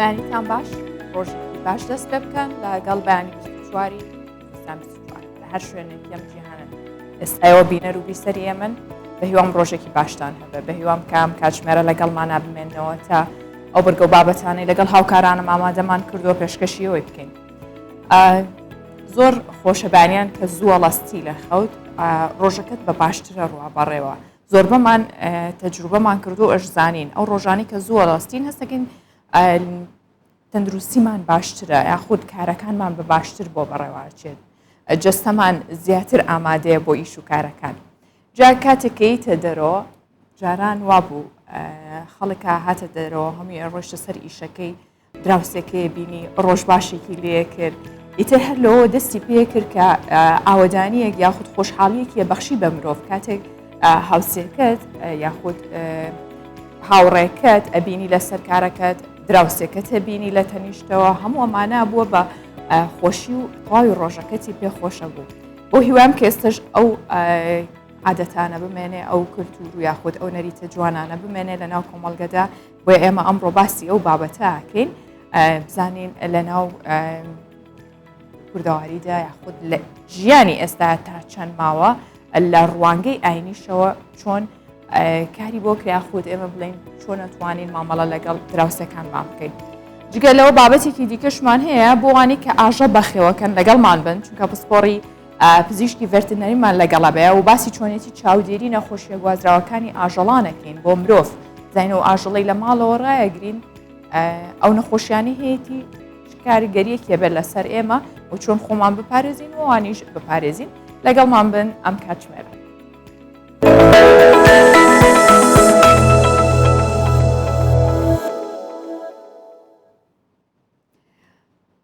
بەیانیتان باش ڕۆژێکی باش دەست پێ بکەن لەگەڵ بەیانی 24 کوردستان 24 لە هەر شوێنێکی ئەم جیهانن ئێستایەوە بینەر و بیسەری ئێمن بە هیوام ڕۆژێکی باشتان هەبێ بە هیوام کام کاتژمێرە لەگەڵمانە بمێنەوە تا ئەو بەرگە و بابەتانەی لەگەڵ هاوکارانم ئامادەمان کردووە پێشکەشی ئەوەی بکەین زۆر خۆشەبانیان کە زووە ڵەستی لە خەوت ڕۆژەکەت بە باشترە ڕوا بەڕێوە زۆربەمان تەجروبەمان کردو ئەشزانین ئەو ڕۆژانی کە زووە ڕاستین هەستەکەین تەندروستیمان باشترە یاخود کارەکانمان بە باشتر بۆ بەڕێواچێت جەستەمان زیاتر ئامادەیە بۆ ئیش و کارەکان جا کاتێک کەیتە دەرەوە جاران وابوو خەڵکە هاتە دەرەوە هەمووی ڕۆشتە سەر ئیشەکەی دراوسێکەی بینی ڕۆژ باشێکی لێ کرد ئیتر هەر لەوە دەستی پێ کرد کە ئاوەدانیەک یاخود خۆشحاڵیەکی بەخشی بە مرۆڤ کاتێک هاوسێکەت یاخود هاوڕێکەت ئەبینی لە سەرکارەکەت دراوسێکەت بینی لە تەنیشتەوە هەموو ئەمانە بووە بە خۆشی و تەواوی ڕۆژەکەتی پێ خۆشە بوو بۆ هیوام کە ئێستش ئەو عادەتانە بمێنێ ئەو کللتور و یاخود ئەو نەریتە جوانانە بمێنێ لە ناو کۆمەڵگەدا بۆیە ئێمە ئەمڕۆ باسی ئەو بابەتە ئەکەین بزانین لە ناو کوردەواریدا یاخود لە ژیانی ئێستا تا چەند ماوە لە ڕوانگەی ئاینیشەوە چۆن کاری بۆ کرا خود ئێمە بڵین چۆن ئەتوانین مامەڵە لەگەڵ دراوسەکانمان بکەین. جگە لەوە بابەتێکی دیکەشمان هەیە بۆوانی کە ئاژە بەخێوەکەن لەگەڵمان بن چونکە پسپۆڕی پزیشکی ڤێرتنەریمان لەگەڵە بێ و باسی چۆنێتی چاودێری نەخۆشیە گوازراوەکانی ئاژەڵانەکەین بۆ مرۆڤ زین و ئاژەڵی لە ماڵەوە ڕایەگرین ئەو نەخۆشیانی هەیەی کاریگەریەکی بێت لەسەر ئێمە و چۆن خۆمان بپارێزین و وانیش بپارێزین لەگەڵمان بن ئەم کاتژمێرە.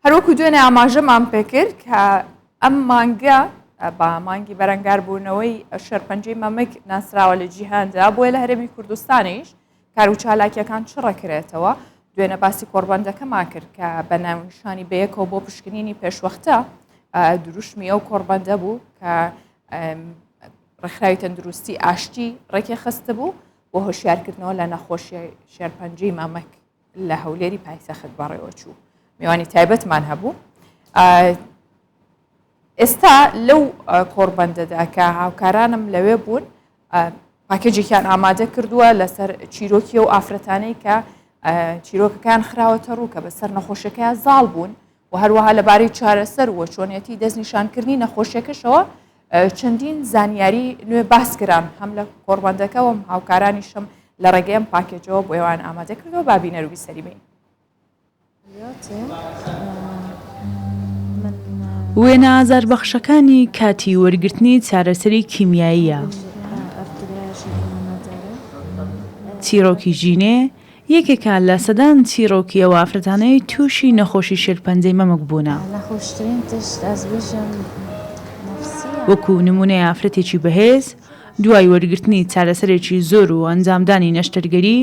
هەروەکو دوێنێ ئاماژەمان پێکرد کە ئەم مانگە بە مانگی بەرەنگاربوونەوەی شێرپەنجەی مەمک ناسراوە لە جیهاندا بۆیە لە هەرێمی کوردستانیش کار و چالاکیەکان چڕەکرێتەوە دوێنە باسی کۆڕبەندەکەمان کرد کە بە ناونیشانی بەیەکەوە بۆ پشکنینی پێشوەختە دروشمی ئەو کۆڕبەندە بوو کە ڕێکخراوی تەندروستی ئاشتی ڕێکی خستبوو بۆ هۆشیارکردنەوە لە نەخۆشی شێرپەنجەی مەمک لە هەولێری پایتەخت بەڕێوەچوو میوانی تایبەتمان هەبوو ئێستا لەو کۆڕبەندەدا کە هاوکارانم لەوێ بوون پاکێجێکیان ئامادە کردووە لەسەر چیرۆکی و ئافرەتانەی کە چیرۆکەکان خراوەتە ڕوو کە بەسەر نەخۆشەکەیان زاڵ بوون و هەروەها لەبارەی چارەسەر و چۆنیەتی دەستنیشانکردنی نەخۆشیەکەشەوە چەندین زانیاری نوێ باس کران هەم لە کۆڕبەندەکەوەم هاوکارانیشم لە ڕێگەی ئەم پاکێجەوە بۆ ئێوان ئامادە کردەوە با بینەر و بیسەری بین. وێنە ئازاربەخشەکانی کاتی وەرگرتنی چارەسەری کیمیاییە. چیڕۆکی ژینێ یەکێکە لە سەدان چیڕۆکی ئەو ئافرەتانەی تووشی نەخۆشی شێرپەنجەی مەمک بوونە. وەکو نموونەی ئافرەتێکی بەهێز دوای وەرگرتنی چارەسەرێکی زۆر و ئەنجامدانی نەشتەرگەری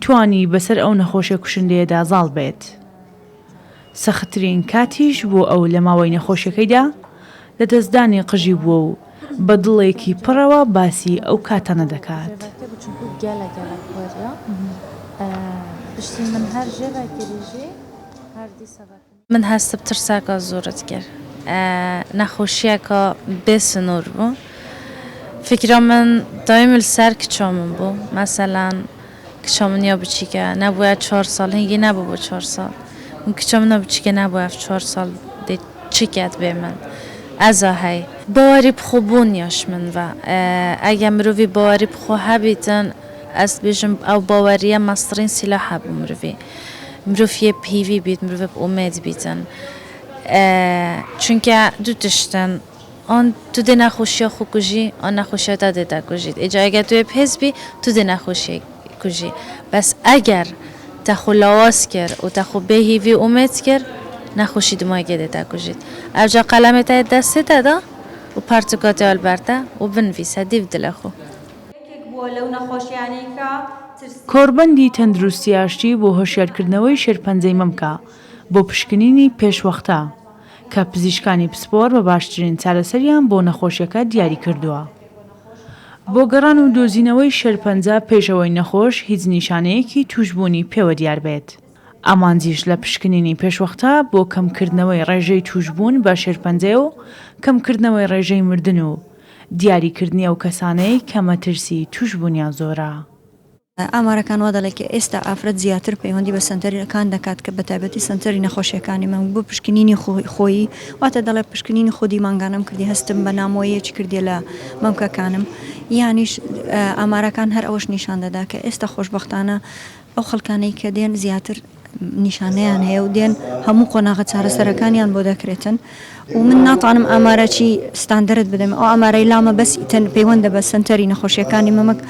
توانی بەسەر ئەو نەخۆشیە کوشندەیەدا زاڵ بێت. سەختترین کاتیش بۆ ئەو لە ماوەی نەخۆشیەکەیدا لەدەستدانی قژی بووە و بە دڵێکی پڕەوە باسی ئەو کاتانە دەکات. من هەست ب ترسەکە زۆرت کرد. نەخۆشیەکە بێ سنوور بوو. فکرا من دایم لسەر کچا من بوو. مەسەلەن کچا من یا بچیکە نەبووە چوار ساڵ هینگی نەبوو بۆ چوار ساڵ. کچا منە بچیکە نەبوو ئەف چوار ساڵ دێ چ کەت بێ من. ئەزا هەی. باوەری بخۆ بوون یاش من ڤە. ئەگە مروڤی باوەری بخۆ هەبیتن ئەز دبێژم ئەو باوەریە مەزترین سیلاحە بۆ مروڤی. مرۆڤ یە هیڤی بیت مرۆڤ ئومێد بیتن چونکە دوو تشتن ئان تو دێ نەخۆشیە خو کوژی ئان نەخۆشیە تا دێ تەکوژیت ئیجا ئەگەر تو بهێز بی تو دێ نەخۆشیە کوژی بەس ئەگەر تە خو لاواز کرد و تە خو بێ هیڤی و ئومێد کرد نەخۆشی دماگێ دێ تەکوژیت ئەوجا قەلەمێ تە دەستێ تەدا و پەرتوکاتێ ئەلبەرتە و بنڤیسە دیو دلە خو. یەکێک بووە لەو نەخۆشیانەی کە ترسی. کۆڕبەندی تەندروستی ئاشتی بۆ هۆشیارکردنەوەی شێرپەنجەی مەمکە بۆ پشکنینی پێشوەختە، کە پزیشکانی پسپۆڕ بە باشترین چارەسەریان بۆ نەخۆشیەکە دیاریکردووە. بۆ گەڕان و دۆزینەوەی شێرپەنجە پێش ئەوەی نەخۆش هیچ نیشانەیەکی تووشبوونی پێوە دیاربێت. ئامانجیش لە پشکنینی پێشوەختە بۆ کەمکردنەوەی ڕێژەی تووشبوون بە شێرپەنجەیە و کەمکردنەوەی ڕێژەی مردن و دیاریکردنی ئەو کەسانەی کە مەترسی تووشبوونیان زۆرە. ئامارەکان وا دەڵێت کە ئێستا ئافرەت زیاتر پەیوەندی بە سەنتەرەکان دەکات کە بەتایبەتی سەنتەری نەخۆشیەکانی مەمک بۆ پشکنینی خۆیی واتە دەڵێت پشکنینی خودی مانگانەم کردی هەستم بە نامۆیەکی کردیە لە مەمکەکانم یانیش ئامارەکان هەر ئەوەش نیشان دەدا کە ئێستا خۆشبەختانە ئەو خەڵکانەی کە دێن زیاتر نیشانەیان هەیە و دێن هەموو قۆناغە چارەسەرەکانیان بۆ دەکرێتن و من ناتوانم ئامارەکی ستاندەرت بدەم ئەو ئامارەی لامە بەس تەن پەیوەندە بە سەنتەری نەخۆشیەکانی مەمەک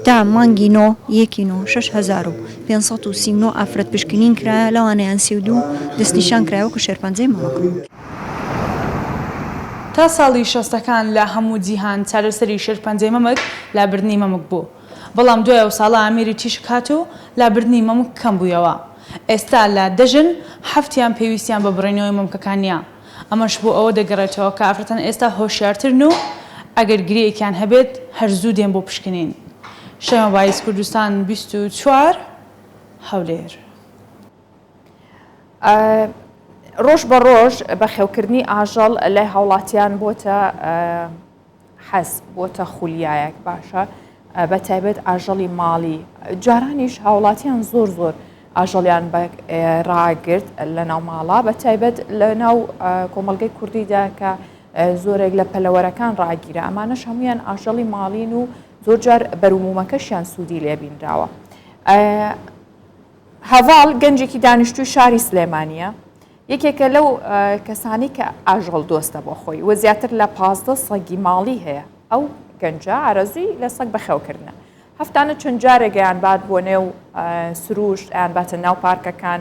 تا مانگی نۆ یەکی نۆ 6539 ئافرەت پشکنین کرایە لەوانەیان 32 دەستنیشان کرایە وەکو شێرپەنجەی مەمەک. تا ساڵی شەستەکان لە هەموو جیهان چارەسەری شێرپەنجەی مەمک لابردنی مەمک بوو. بەڵام دوای ئەو ساڵە ئامێری تیشک هات و لابردنی مەمک کەم بوویەوە. ئێستا لە دە ژن، حەفتیان پێویستیان بە بڕینەوەی مەمکەکان نییە. ئەمەش بۆ ئەوە دەگەڕێتەوە کە ئافرەتان ئێستا هۆشیارترن و ئەگەر گرێیەکیان هەبێت هەر زوو دێن بۆ پشکنین. شەیما بایز کوردستان 24، هەولێر. ڕۆژ بە ڕۆژ بەخێوکردنی ئاژەڵ لای هاوڵاتیان بۆتە حەز بۆتە خولیایەک باشە بە تایبەت ئاژەڵی ماڵی جارانیش هاوڵاتیان زۆر زۆر ئاژەڵیان ڕاگرت لە ناو ماڵا بە تایبەت لە ناو کۆمەڵگەی کوردیدا کە زۆرێک لە پەلەوەرەکان ڕاگیرە ئەمانەش هەمویان ئاژەڵی ماڵین و زۆر جار بەرومومەکەشیان سوودی لێبینراوە. هەڤاڵ گەنجێکی دانیشتووی شاری سلێمانیە یەکێکە لەو کەسانەی کە ئاژەڵ دۆستە بۆ خۆی و زیاتر لە 15 سەگی ماڵی هەیە ئەو گەنجە ئارەزووی لە سەگ بەخێوکردنە هەفتانە چەند جارێک ئەیان بات بۆ نێو سروشت ئەیان باتە ناو پارکەکان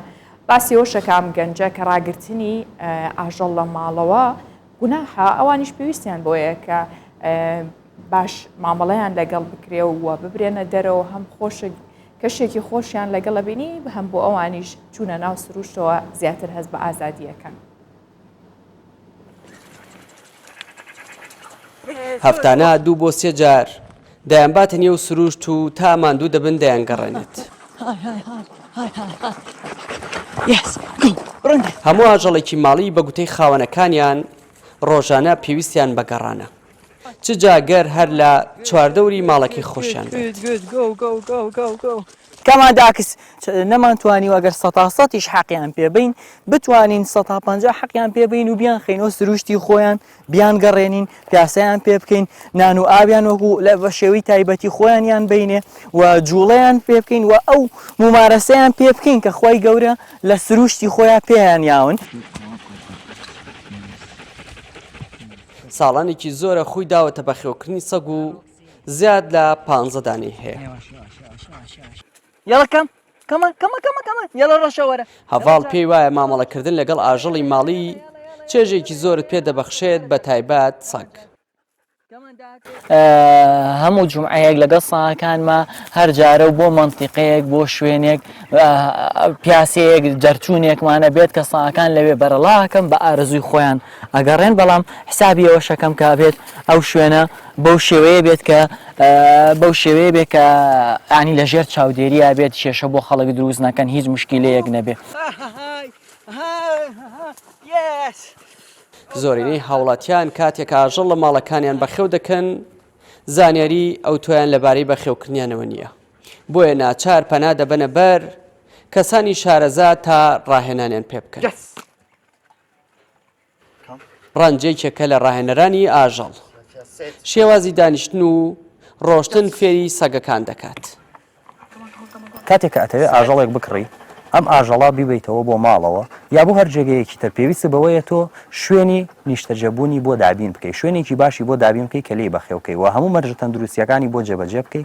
باسی ئەوەشەکە ئەم گەنجە کە ڕاگرتنی ئاژەڵ لە ماڵەوە گوناحە ئەوانیش پێویستیان بۆیە کە باش مامەڵەیان لەگەڵ بکرێ و ببرێنە دەرەوە هەم خۆشک کەشێکی خۆشیان لەگەڵ ئەبینی هەم بۆ ئەوانیش چوونە ناو سروشتەوە زیاتر هەست بە ئازادی ئەکەن. هەفتانە دوو بۆ سێ جار دەیانباتە نێو سروشت و تا ماندوو دەبن دەیانگەڕێنێت. هەموو ئاژەڵێکی ماڵی بە گوتەی خاوەنەکانیان ڕۆژانە پێویستیان بە گەڕانە. چ جا گەر هەر لە چواردەوری ماڵەکەی خۆشیان بێت. کەمان داکس نەمانتوانیوە گەر سەتا سەتیش حەقیان پێ بەین بتوانین سەتا 50 حەقیان پێ بەین و بیانخەینەوە سروشتی خۆیان بیانگەڕێنین پیاسەیان پێ بکەین نان و ئاویان وەکو لە بە شێوەی تایبەتی خۆیانیان بینێ و جوڵەیان پێ بکەین و ئەو ممارەسەیان پێ بکەین کە خوای گەورە لە سروشتی خۆیان پێیان یاون. ساڵانێکی زۆرە خووی داوەتە بەخێوکردنی سەگ و زیاد لە پانزە دانەی هەیە. هەڤاڵ پێی وایە مامەڵەکردن لەگەڵ ئاژەڵی ماڵی چێژێکی زۆرت پێ دەبەخشێت بە تایبەت سەگ. هەموو جومعەیەک لەگەڵ ساکانما هەر جارە و بۆ مەنتیقەیەک بۆ شوێنێک پیاسەیەک دەرچوونێکمانە بێت کە ساکان لەوێ بەرەڵاکەم بە ئارەزووی خۆیان ئەگەڕێن بەڵام حسابی ئەوەشەکەم کە بێت ئەو شوێنە بەو شێوەیە بێت کە بەو شێوەیە بێت کە ئانی لە ژێر چاودێریە بێت کێشە بۆ خەڵک دروست نەکەن هیچ مشکیلەیەک نەبێ. زۆرینەی هاوڵاتیان کاتێک ئاژەڵ لە ماڵەکانیان بەخێو دەکەن زانیاری ئەوتۆیان لەبارەی بەخێوکردنیانەوە نییە بۆیە ناچار پەنا دەبەنە بەر کەسانی شارەزا تا ڕاهێنانیان پێ بکەن. ڕەنج یەکێکە لە ڕاهێنەرانی ئاژەڵ. شێوازی دانیشتن و ڕۆشتن فێری سەگەکان دەکات. کاتێک کە ئەتەوێ ئاژەڵێک بکڕی، ئەم ئاژەڵە بیبەیتەوە بۆ ماڵەوە یا بۆ هەر جێگەیەکی تر، پێویستت بەوەیە تۆ شوێنی نیشتەجێبوونی بۆ دابین بکەی، شوێنێکی باشی بۆ دابین بکەی کە لێی بەخێو کەی و هەموو مەرجە تەندروستییەکانی بۆ جێبەجێ بکەی،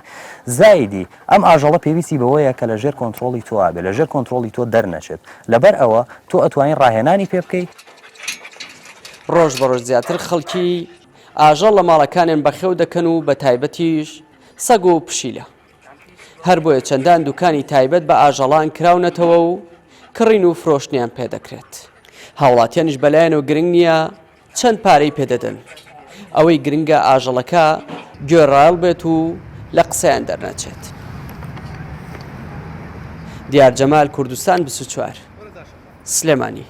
زایدی ئەم ئاژەڵە پێویستی بەوەیە کە لە ژێر کۆنترۆڵی تۆا بێت، لە ژێر کۆنترۆڵی تۆ دەرنەچێت، لەبەر ئەوە تۆ ئەتوانی ڕاهێنانی پێ بکەی. ڕۆژ بە ڕۆژ زیاتر خەڵکی ئاژەڵ لە ماڵەکانیان بەخێو دەکەن و بە تایبەتیش سەگ و پشیلە. هەر بۆیە چەندان دوکانی تایبەت بە ئاژەڵان کراونەتەوە و کڕین و فرۆشتنیان پێدەکرێت. هاوڵاتیانیش بەلایانەوە گرنگ نییە چەند پارەی پێدەدەن، ئەوەی گرنگە ئاژەڵەکە گوێڕایەڵ بێت و لە قسەیان دەرنەچێت. دیار جەمال، کوردستان 24، سلێمانی.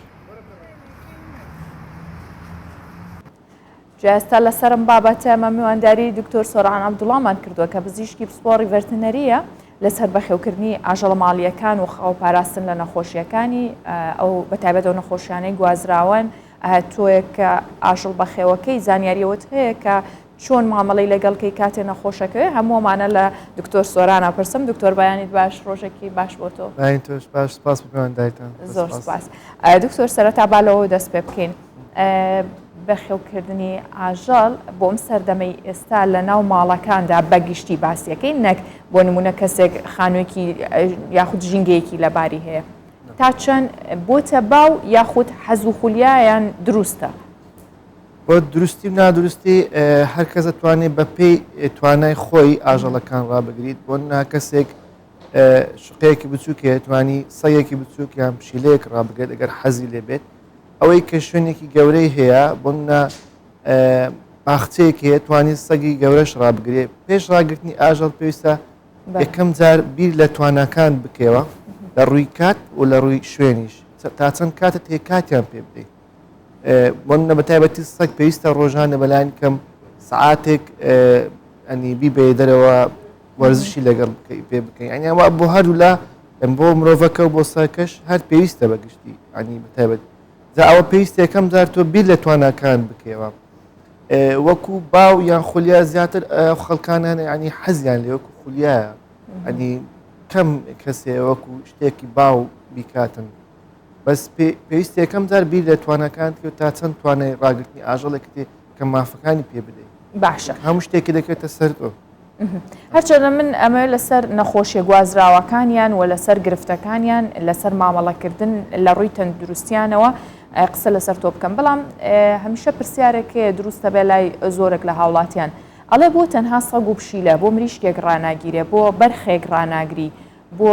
جا ئێستا لەسەر ئەم بابەتە ئێمە میوانداری دکتۆر سۆران عەبدوڵامان کردووە کە پزیشکی پسپۆڕی ڤێرتنەرییە لەسەر بەخێوکردنی ئاژەڵە ماڵییەکان و خاوپاراستن لە نەخۆشیەکانی ئەو بەتایبەت ئەو نەخۆشیانەی گوازراوەن تۆیەک کە ئاژەڵ بەخێوەکەی زانیاریەوەت هەیە کە چۆن مامەڵەی لەگەڵ کەی کاتێ نەخۆشەکەوێ هەموومانە لە دکتۆر سۆرانە پرسم دکتۆر بەیانیت باش ڕۆژێکی باش بۆ تۆ تۆش باش سپاس بۆ میوانداریتان زۆر سپاس دکتۆر سەرەتا با لەوە دەست پێ بکەین بەخێوکردنی ئاژەڵ بۆ ئەم سەردەمەی ئێستا لە ناو ماڵەکاندا بەگشتی باسیەکەی نەک بۆ نمونە کەسێک خانوویەکی یاخود ژینگەیەکی لەباری هەیە تا چەند بۆتە باو یاخود حەز و خولیایان دروستە؟ بۆ دروستی و نادروستی هەر کەس دەتوانێت بە پێی توانای خۆی ئاژەڵەکان ڕابگریت بۆ نا کەسێک شقەیەکی بچووکێ توانی سەگێکی بچووک یان پشیلەیەک ڕابگرێت ئەگەر حەزی لێ بێت ئەوەی کە شوێنێکی گەورەی هەیە بۆ منە باخچەیەک هەیە توانی سەگی گەورەش ڕابگرێ پێش ڕاگرتنی ئاژەڵ پێویستە یەکەم جار بیر لە تواناکان بکەوە لە ڕووی کات و لە ڕووی شوێنیش تا چەند کاتت هەیە کاتیان پێ بدەیت بۆ منە بە تایبەتی سەگ پێویستە ڕۆژانە بەلایەن کەم سعاتێک ئەنی بیبێ دەرەوە وەرزشی لەگەڵ پێ بکەین ئەنی ئەوە بۆ هەردوولا بۆ مرۆڤەکە و بۆ سەرکەش هەر پێویستە بەگشتی ئەنی بەتایبەت جا ئەوە پێویستە یەکەم جار تۆ بیر لە تواناکان بکەیەوە وەکو باو یان خولیا زیاتر خەڵکان هەن ینی حەزیان لێ وەکو خولیایە ئەنی کەم کەسێ وەکو شتێکی باو بیکاتن بەس پێویستە یەکەم جار بیر لە تواناکان بکەیت تا چەند توانای ڕاگرتنی ئاژەڵێکت هەیە کە مافەکانی پێ بدەیت باشە هەموو شتێکی دەکەوێتە سەر تۆ. هەرچەندە من ئەمەوێت لەسەر نەخۆشیە گوازراوەکانیان و لەسەر گرفتەکانیان لەسەر مامەڵەکردن لە ڕووی تەندروستیانەوە قسە لەسەر تۆ بکەم بەڵام هەمیشە پرسیارێک هەیە دروستە بێ لای زۆرێک لە هاوڵاتیان ئەڵێ بۆ تەنها سەگ و پشیلە بۆ مریشکێک ڕاناگیرێ بۆ بەرخێک ڕاناگری بۆ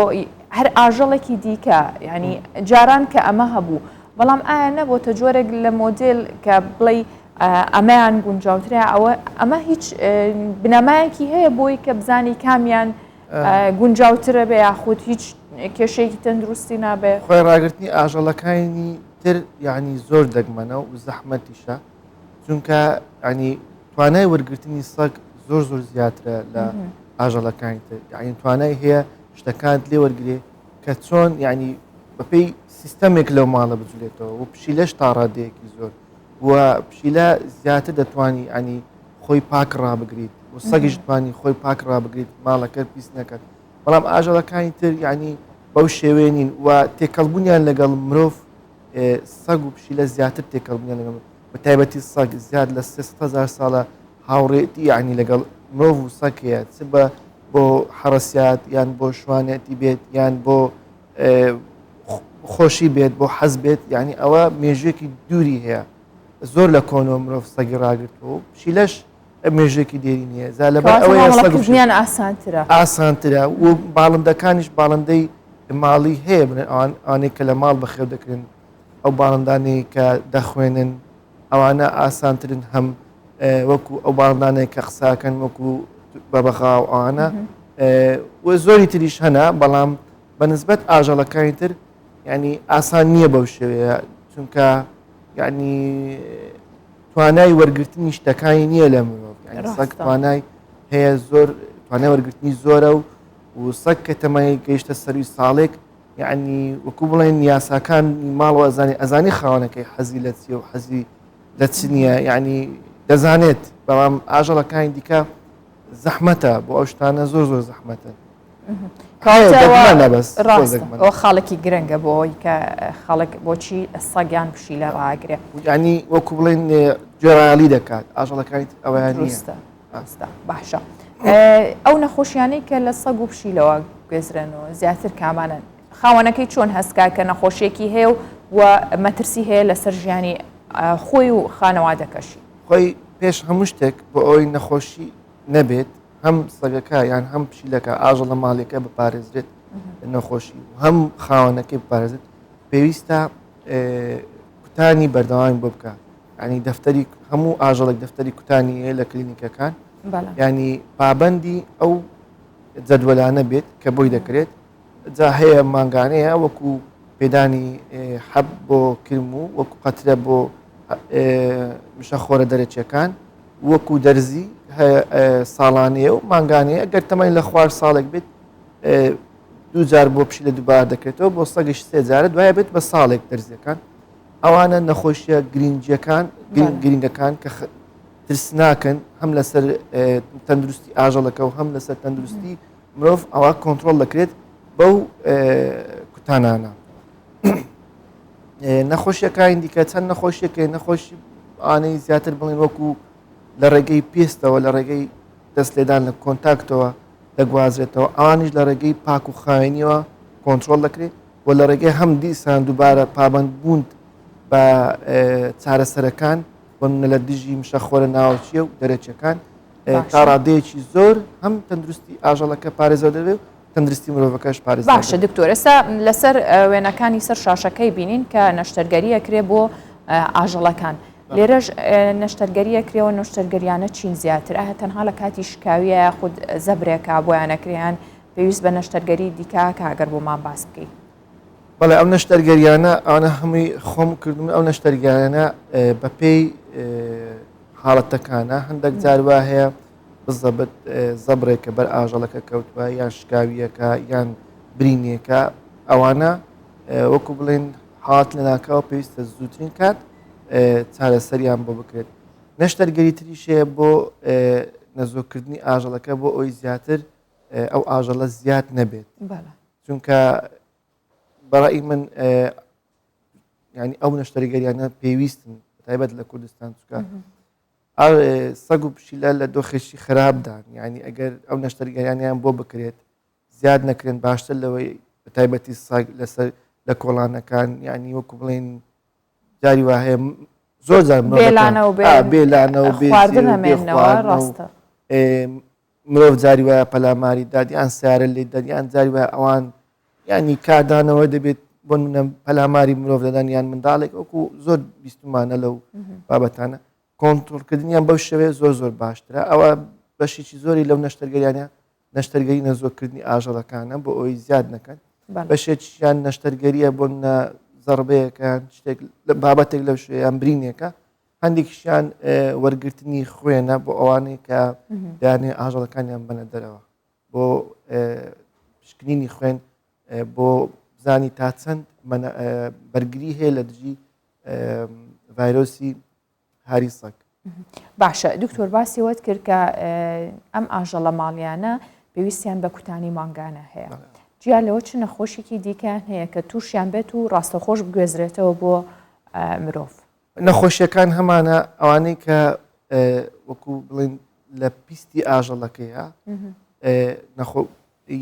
هەر ئاژەڵێکی دیکە یعنی جاران کە ئەمە هەبوو بەڵام ئایا نەبۆتە جۆرێک لە مۆدێل کە بڵێ ئەمەیان گونجاوترە ئەوە ئەمە هیچ بنەمایەکی هەیە بۆی کە بزانی کامیان گونجاوترە بێ یاخود هیچ کێشەیەکی تەندروستی نابێ خۆی ڕاگرتنی ئاژەڵەکانی تر یعنی زۆر دەگمەنە و زەحمەتیشە چونکە ینی توانای وەرگرتنی سەگ زۆر زۆر زیاترە لە ئاژەڵەکانی تر یعنی توانای هەیە شتەکانت لێ وەرگێ کە چۆن یعنی بەپێی سیستەمێک لەو ماڵە بجولێتەوە و پشیلەش تا ڕادەیەکی زۆر و پشیلە زیاتر دەتوانی ینی خۆی پاک ڕابگریت و سەگیش توانی خۆی پاک ڕابگریت ماڵەکە پیس نەکات بەڵام ئاژەڵەکانی تر یعنی بەو شێوەیە نین و تێکەڵبوونیان لەگەڵ مرۆڤ سەگ و پشیلە زیاتر تێکەڵبوونیان لەگەڵ بە تایبەتی سەگ زیاد لە 300 هزار ساڵە هاوڕێتی یعنی لەگەڵ مرۆڤ و سەگ هەیە چ بە بۆ حەڕەسیات یان بۆ شوانەتی بێت یان بۆ خۆشی بێت بۆ حەز بێت یعنی ئەوە مێژوێکی دووری هەیە زۆر لە کۆنەوە مرۆڤ سەگی ڕاگرتووە و پشیلەش مێژێکی دێری نییە زا لەبەر ئەوەیە سەگ و پشیلەیان ئاسانترە ئاسانترە و باڵندەکانیش باڵندەی ماڵی هەیە بڵێن ئەوان ئەوانەی کە لە ماڵ بەخێو دەکرێن ئەو باڵندانەی کە دەخوێنن ئەوانە ئاسانترن هەم وەکو ئەو باڵندانەی کە قساکەن وەکو بەبەغا و ئەوانە و زۆری تریش هەنە بەڵام بە نسبەت ئاژەڵەکانی تر ینی ئاسان نییە بەو شێوەیە چونکە یعنی توانای وەرگرتنی شتەکانی نییە لە مرۆڤ یعنی سەگ توانای هەیە زۆر توانای وەرگرتنی زۆرە و و سەگ کە تەمەنی گەیشتە سەروی ساڵێک یعنی وەکو بڵێن یاساکان ماڵەوە ئەزانی ئەزانی خاوەنەکەی حەزی لە چیە و حەزی لە چ نییە یعنی دەزانێت بەڵام ئاژەڵەکانی دیکە زەحمەتە بۆ ئەو شتانە زۆر زۆر زەحمەتن ئەوە خاڵێکی گرنگە بۆ ئەوەی کە خەڵک بۆچی سەگیان پشیلە ڕاگرێ ینی وەکو بڵێن گوێڕایەڵی دەکات ئاژەڵەکانی ئەویان دروستە باشە ئەو نەخۆشیانەی کە لە سەگ و پشیلەوە گوێزرێنەوە زیاتر کامانن خاوەنەکەی چۆن هەستکا کە نەخۆشیەکی هەیە و مەترسی هەیە لەسەر ژیانی خۆی و خانەوادەکەشی خۆی پێش هەموو شتێک بۆ ئەوەی نەخۆشی نەبێت هەم سەگەکە یان هەم پشیلەکە ئاژەڵە ماڵیەکە بپارێزرێت لە نەخۆشی و هەم خاوەنەکەی بپارێزێت پێویستە کوتانی بەردەوامی بۆ بکە ینی دەفتەری هەموو ئاژەڵێک دەفتەری کوتانی هەیە لە کلینیکەکان ینی پابندی ئەو جەدوەلانە بێت کە بۆی دەکرێت. جا هەیە مانگانەیە وەکو پێدانی حەب بۆ کرم و وەکو قەترە بۆ مشەخۆرە دەرەکیەکان وەکو دەرزی ساڵانەیە و مانگانەیە گەر تەمەنی لە خوار ساڵێک بێت دوو جار بۆ پشیلە دووبارە دەکرێتەوە بۆ سەگیش سێ جارە دوایە بێت بە ساڵێک دەرزیەکان ئەوانە نەخۆشیە گرنگیەکان گرنگەکان کە ترسناکن هەم لەسەر تەندروستی ئاژەڵەکە و هەم لەسەر تەندروستی مرۆڤ ئەوە کۆنتترۆل دەکرێت بەو کوتانانە. نەخۆشیەکانی دیکە چەند نەخۆشیەکەی نەخۆشی ئانەی زیاتر بڵین وەکو لە ڕێگەی پێستەوە لە ڕێگەی دەست لێدان لە کۆنتاکتەوە دەگوازرێتەوە ئەوانیش لە ڕێگەی پاک و خاوێنیەوە کۆنترۆڵ دەکرێت و لە ڕێگەی هەم دیسان دووبارە پابند بوون بە چارەسەرەکان بۆ لە دژی مشەخۆرە ناوچیە و دەرەچەکان تا ڕادەیەکی زۆر هەم تەندروستی ئاژەڵەکە پارێزە دەبێت و تەندروستی مرۆڤەکەش پارێز باشە دکتۆر ئێستا لەسەر وێنەکانی سەر شاشەکەی بینین کە نەشتەرگەریە کرێ بۆ ئاژەڵەکان لێرەش نەشتەرگەریە کرێەوە نەشتەرگەریانە چین زیاتر ئایا تەنها لە کاتی شکاویە یاخود زەبرێکا بۆیانەکریان پێویست بە نەشتەرگەری دیکە کە ئەگەر بۆمان باس بکەیت. بەڵێ ئەو نەشتەرگەریانە ئەوانە هەمووی خۆم کردم ئەو نەشتەرگەریانە بەپێی حاڵەتەکانە هەندێک جار وا هەیە بزەبت زەبرێکە بەر ئاژەڵەکە کەوتووە یان شکاویەکە یان برینێکە ئەوانە وەکو بڵێن حاڵەت لەناکاو پێویستە زووترین کات چارەسەریان بۆ بکرێت نەشتەرگەری تریش هەیە بۆ نەزۆکردنی ئاژەڵەکە بۆ ئەوی زیاتر ئەو ئاژەڵە زیاد نەبێت چونکە بەڕی من ینی ئەو نەشتەرگەریانە پێویستن تایبەت لە کوردستان چکە سەگ و پشیلە لە دۆخێکی خراپدان یعنی ئەگەر ئەو نەشتەرگەریانیان بۆ بکرێت زیاد نەکرێن باشتر لەوەی بە تایبەتی سەگ لەسەر لە کۆڵانەکان یعنی وەکو بڵێن جاری وا هەیە زۆر جار بێلانە و بێلانە و خواردن ئەمێنەوە ڕاستە مرۆڤ جاری وایە پەلاماری داد یان سیارە لێ دەن یان جاری وایە ئەوان ینی کاردانەوە دەبێت بۆ منە پەلاماری مرۆڤ دەدەن یان منداڵێک وەکو زۆر بیستمانە لەو بابەتانە کۆنترۆڵکردنیان بەو شێوەیە زۆر زۆر باشترە، ئەوە بەشێکی زۆری لەو نەشتەرگەریانە نەشتەرگەری نەزۆککردنی ئاژەڵەکانە بۆ ئەوەی زیاد نەکەن، بەشێکیان نەشتەرگەریە بۆ نە زەڕبەیەکە شتێک لە بابەتێک لەو شوێیان برینێکە، هەندێکیشیان وەرگرتنی خوێنە بۆ ئەوانەی کە دەیانەوێت ئاژەڵەکانیان بەنە دەرەوە بۆ پشکنینی خوێن بۆ بزانی تا چەند بەرگری هەیە لە دژی ڤایرۆسی هاری سەگ. باشە دکتۆر باسی وەت کرد کە ئەم ئاژەڵە ماڵیانە پێویستیان بە کوتانی مانگانە هەیە جیا لەوە چ نەخۆشیکی دیکەیان هەیە کە تووشیان بێت و ڕاستەخۆش بگوێزرێتەوە بۆ مرۆڤ؟ نەخۆشیەکان هەمانە ئەوانەی کە وەکو بڵین لە پیستی ئاژەڵەکەیە نەخۆ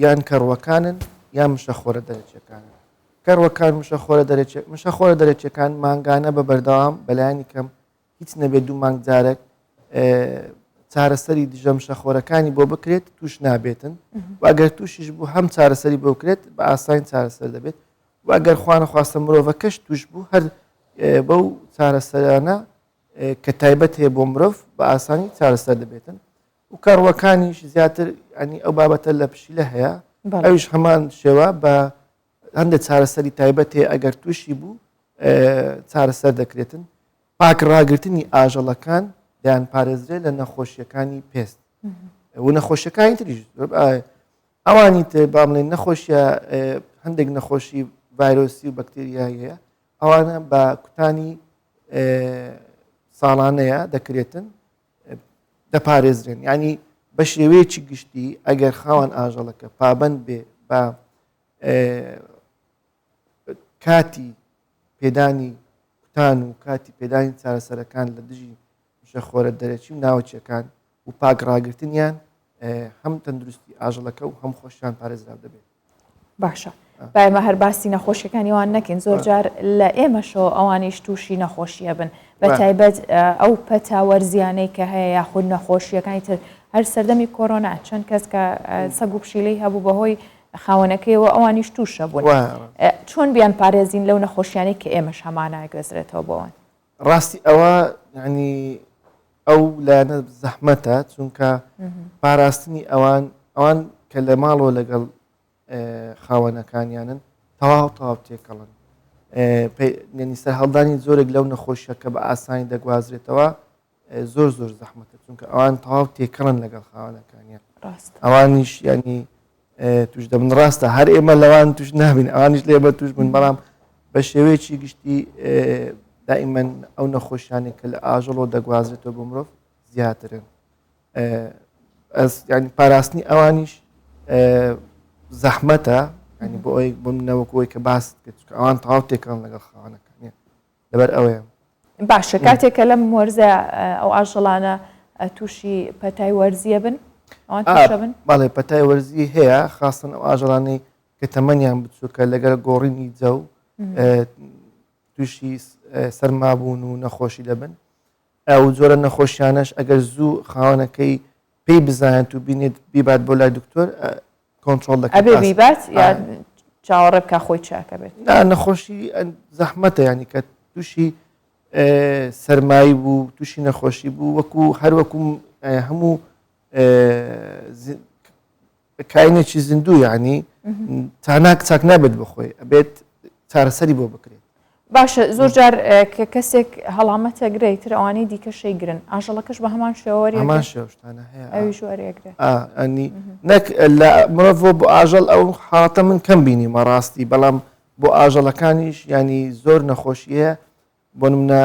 یان کەڕوەکانن یان مشەخۆرە دەرەچەکانن کەڕوەکان مشەخۆرە دەرەچێ مشەخۆرە دەرەچەکان مانگانە بە بەردەوام بەلایانی کەم هیچ نەبێت دوو مانگ جارێک چارەسەری دژە مشەخۆرەکانی بۆ بکرێت توش نابێتن و ئەگەر تووشیش بوو هەم چارەسەری بۆ بکرێت بە ئاسانی چارەسەر دەبێت و ئەگەر خوانەخواستە مرۆڤەکەش توش بوو هەر بەو چارەسەرانە کە تایبەت هەیە بۆ مرۆڤ بە ئاسانی چارەسەر دەبێتن و کەڕوەکانیش زیاتر ئەنی ئەو بابەتە لە پشیلە هەیە ئەویش هەمان شێوە بە هەندێک چارەسەری تایبەت هەیە ئەگەر تووشی بوو چارەسەر دەکرێتن پاک ڕاگرتنی ئاژەڵەکان دەیان پارێزرێت لە نەخۆشیەکانی پێست و نەخۆشیەکانی تریش ئەوانی تر با بڵێن نەخۆشیە هەندێک نەخۆشی ڤایرۆسی و بەکتریایی هەیە ئەوانە بە کوتانی ساڵانەیە دەکرێتن دەپارێزرێن ینی بە شێوەیەکی گشتی ئەگەر خاوەن ئاژەڵەکە پابند بێ بە کاتی پێدانی کوتان و کاتی پێدانی چارەسەرەکان لە دژی مشەخۆرە دەرەکی و ناوچەکان و پاک ڕاگرتنیان هەم تەندروستی ئاژەڵەکە و هەم خۆشیان پارێزراو دەبێت. باشە با ئێمە هەر باسی نەخۆشیەکانی وان نەکەین زۆر جار لە ئێمەشەوە ئەوانیش تووشی نەخۆشیە بن بە تایبەت ئەو پەتا وەرزیانەی کە هەیە یاخود نەخۆشیەکانی تر هەر سەردەمی کۆرۆنا چەند کەس کە سەگ و پشیلەی هەبوو بەهۆی خاوەنەکەیەوە ئەوانیش تووشە بوون چۆن بیان پارێزین لەو نەخۆشیانەی کە ئێمەش هەمانە گوێزرێتەوە بۆوان ڕاستی ئەوە یعنی ئەو لایەنە زەحمەتە چونکە پاراستنی ئەوان ئەوان کە لە ماڵەوە لەگەڵ. خاوەنەکانیانن تەواو تەواو تێکەڵن یعنی سەرهەڵدانی زۆرێک لەو نەخۆشیە کە بە ئاسانی دەگوازرێتەوە زۆر زۆر زەحمەتە چونکە ئەوان تەواو تێکەڵن لەگەڵ خاوەنەکانیان ئەوانیش ینی توش دەبن ڕاستە هەر ئێمە لەوان توش نابین ئەوانیش لێ بە توش بن بەڵام بە شێوەیەکی گشتی دائیمەن ئەو نەخۆشیانێک کە لە ئاژەڵەوە دەگوازرێتەوە بۆ مرۆڤ زیاترن ینی پاراستنی ئەوانیش زەحمەتە ینی بۆ ئەوەی بۆ نەوەکەوەی کە باست کرد ئەوان تەواو تێکەڵ لەگەڵ خاوەنەکانیان لەبەر ئەوەیە. باشە کاتێک کە لەم وەرزە ئەو ئاژەڵانە تووشی پەتای وەرزیە بن ئەوان تووشە بن؟ بەڵێ پەتای وەرزی هەیە خاستن ئەو ئاژەڵانەی کە تەمەنیان بچووکە لەگەر گۆڕینی جەو تووشی سەرمابوون و نەخۆشی دەبن ئەو جۆرە نەخۆشیانەش ئەگەر زوو خاوەنەکەی پێی بزانێت و بینێت بیبات بۆ لای دکتۆر کۆنترۆڵ دەکرێت ئەبێ بیبات یان چاوەڕێ بکا خۆی چاکە بێت؟ نا نەخۆشی زەحمەتە ینی کە تووشی سەرمایی بوو تووشی نەخۆشی بوو وەکو هەر وەکو هەموو کاینێکی زیندوو یعنی تاناک چاک نابێت بخۆی ئەبێت چارەسەری بۆ بکرێت. باشە زۆر جار کە کەسێک هەڵامەتە گرێ تر ئەوانەی دیکە شەی گرن ئاژەڵەکەش بە هەمان شێوە وەری هەمان شێوە شتانە هەیە ئەویش وەرێگرێ ئەنی نەک لە مرۆڤ بۆ ئاژەڵ ئەو حاڵەتە من کەم بینیمە ڕاستی بەڵام بۆ ئاژەڵەکانیش ینی زۆر نەخۆشیە بۆ نمونە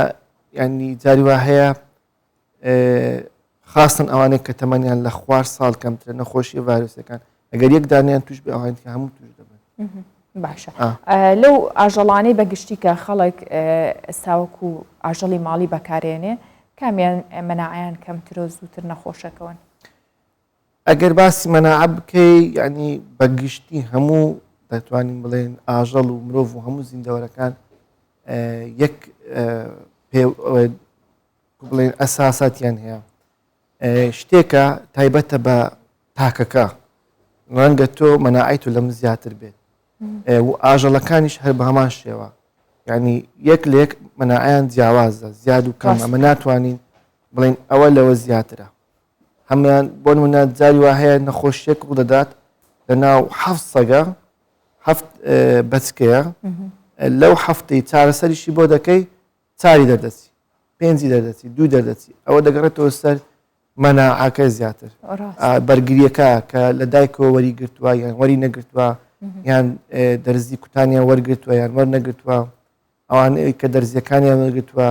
ینی جاری وا هەیە خاستن ئەوانەی کە تەمەنیان لە خوار ساڵ کەمترە نەخۆشی ڤایرۆسەکان ئەگەر یەک دانیان توش بێ ئەوانی دیکە هەموو توش دەبن. باشە لەو ئاژەڵانەی بە گشتی کە خەڵک ئێستاوەکو ئاژەڵی ماڵی بەکارێنێ کامیان مەناعەیان کەمترە و زووتر نەخۆشەکەون؟ ئەگەر باسی مەناعە بکەی یعنی بە گشتی هەموو دەتوانین بڵێن ئاژەڵ و مرۆڤ و هەموو زیندەوەرەکان یەک پێ بڵێن ئەساساتیان هەیە شتێکە تایبەتە بە تاکەکە ڕەنگە تۆ مەناعی تۆ لەم زیاتر بێت و ئاژەڵەکانیش هەر بە هەمان شێوە ینی یەک لە یەک مەناعیان جیاوازە زیاد و کەم ئەمە ناتوانین بڵێن ئەوە لەوە زیاترە هەمان بۆ نمونە جاری وا هەیە نەخۆشیەک ڕوودەدات لە ناو حەفت سەگە هەفت بەچکەیە لەو هەفتەی چارەسەریشی بۆ دەکەی چاری دەردەچی پێنجی دەردەچی دوو دەردەچی ئەوە دەگەڕێتەوە سەر مەناعەکە زیاتر بەرگریەکە کە لە دایکەوە وەری گرتووە یان وەری نەگرتووە یان دەرزی کوتانیان وەرگرتووە یان وەرنەگرتووە ئەوانەی کە دەرزیەکانیان وەرگرتووە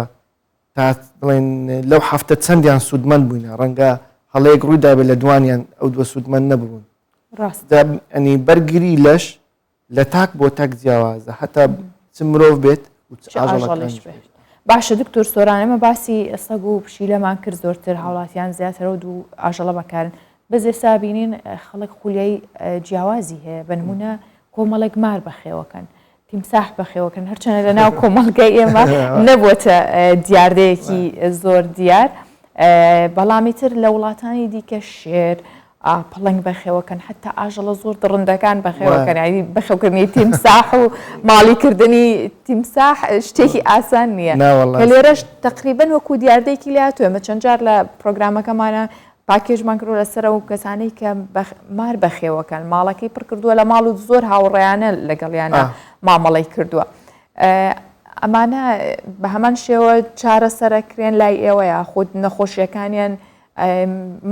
تا بڵێن لەو هەفتە چەندیان سوودمەند بووینە ڕەنگە هەڵەیەک ڕووی دابێت لە دوانیان ئەو دووە سوودمەند نەبوون ڕاست ئەنی بەرگری لەش لە تاک بۆ تاک جیاوازە هەتا چ مرۆڤ بێت و چ ئاژەڵەکانیش بێت. باشە دکتۆر سۆران ئێمە باسی سەگ و پشیلەمان کرد زۆرتر هاوڵاتیان زیاتر ئەو دوو ئاژەڵە بەکارن بەس ئێستا بینین خەڵک خولیای جیاوازی هەیە بە نمونە کۆمەڵێک مار بەخێوەکەن تیمساح بەخێوەکەن هەرچەنە لە ناو کۆمەڵگای ئێمە نەبووەتە دیاردەیەکی زۆر دیار بەڵامی تر لە وڵاتانی دیکە شێر پڵنگ بەخێوەکەن حتا ئاژەڵە زۆر دڕندەکان بەخێوەکەن یعنی بەخێوکردنی تیمساح و ماڵیکردنی تیمساح شتێکی ئاسان نییە کە لێرەش تقریبن وەکو دیاردەیەکی لاتوێ ئەمە چەند جار لە پرۆگرامەکەمانە پاکێژمان کردووە لەسەر ئەو کەسانەی کە مار بەخێوەکەن ماڵەکەی پڕ کردووە لە ماڵ و زۆر هاوڕێیانە لەگەڵیانە مامەڵەی کردووە. ئەمانە بە هەمان شێوە چارەسەرەکرێن لای ئێوە یاخود نەخۆشیەکانیان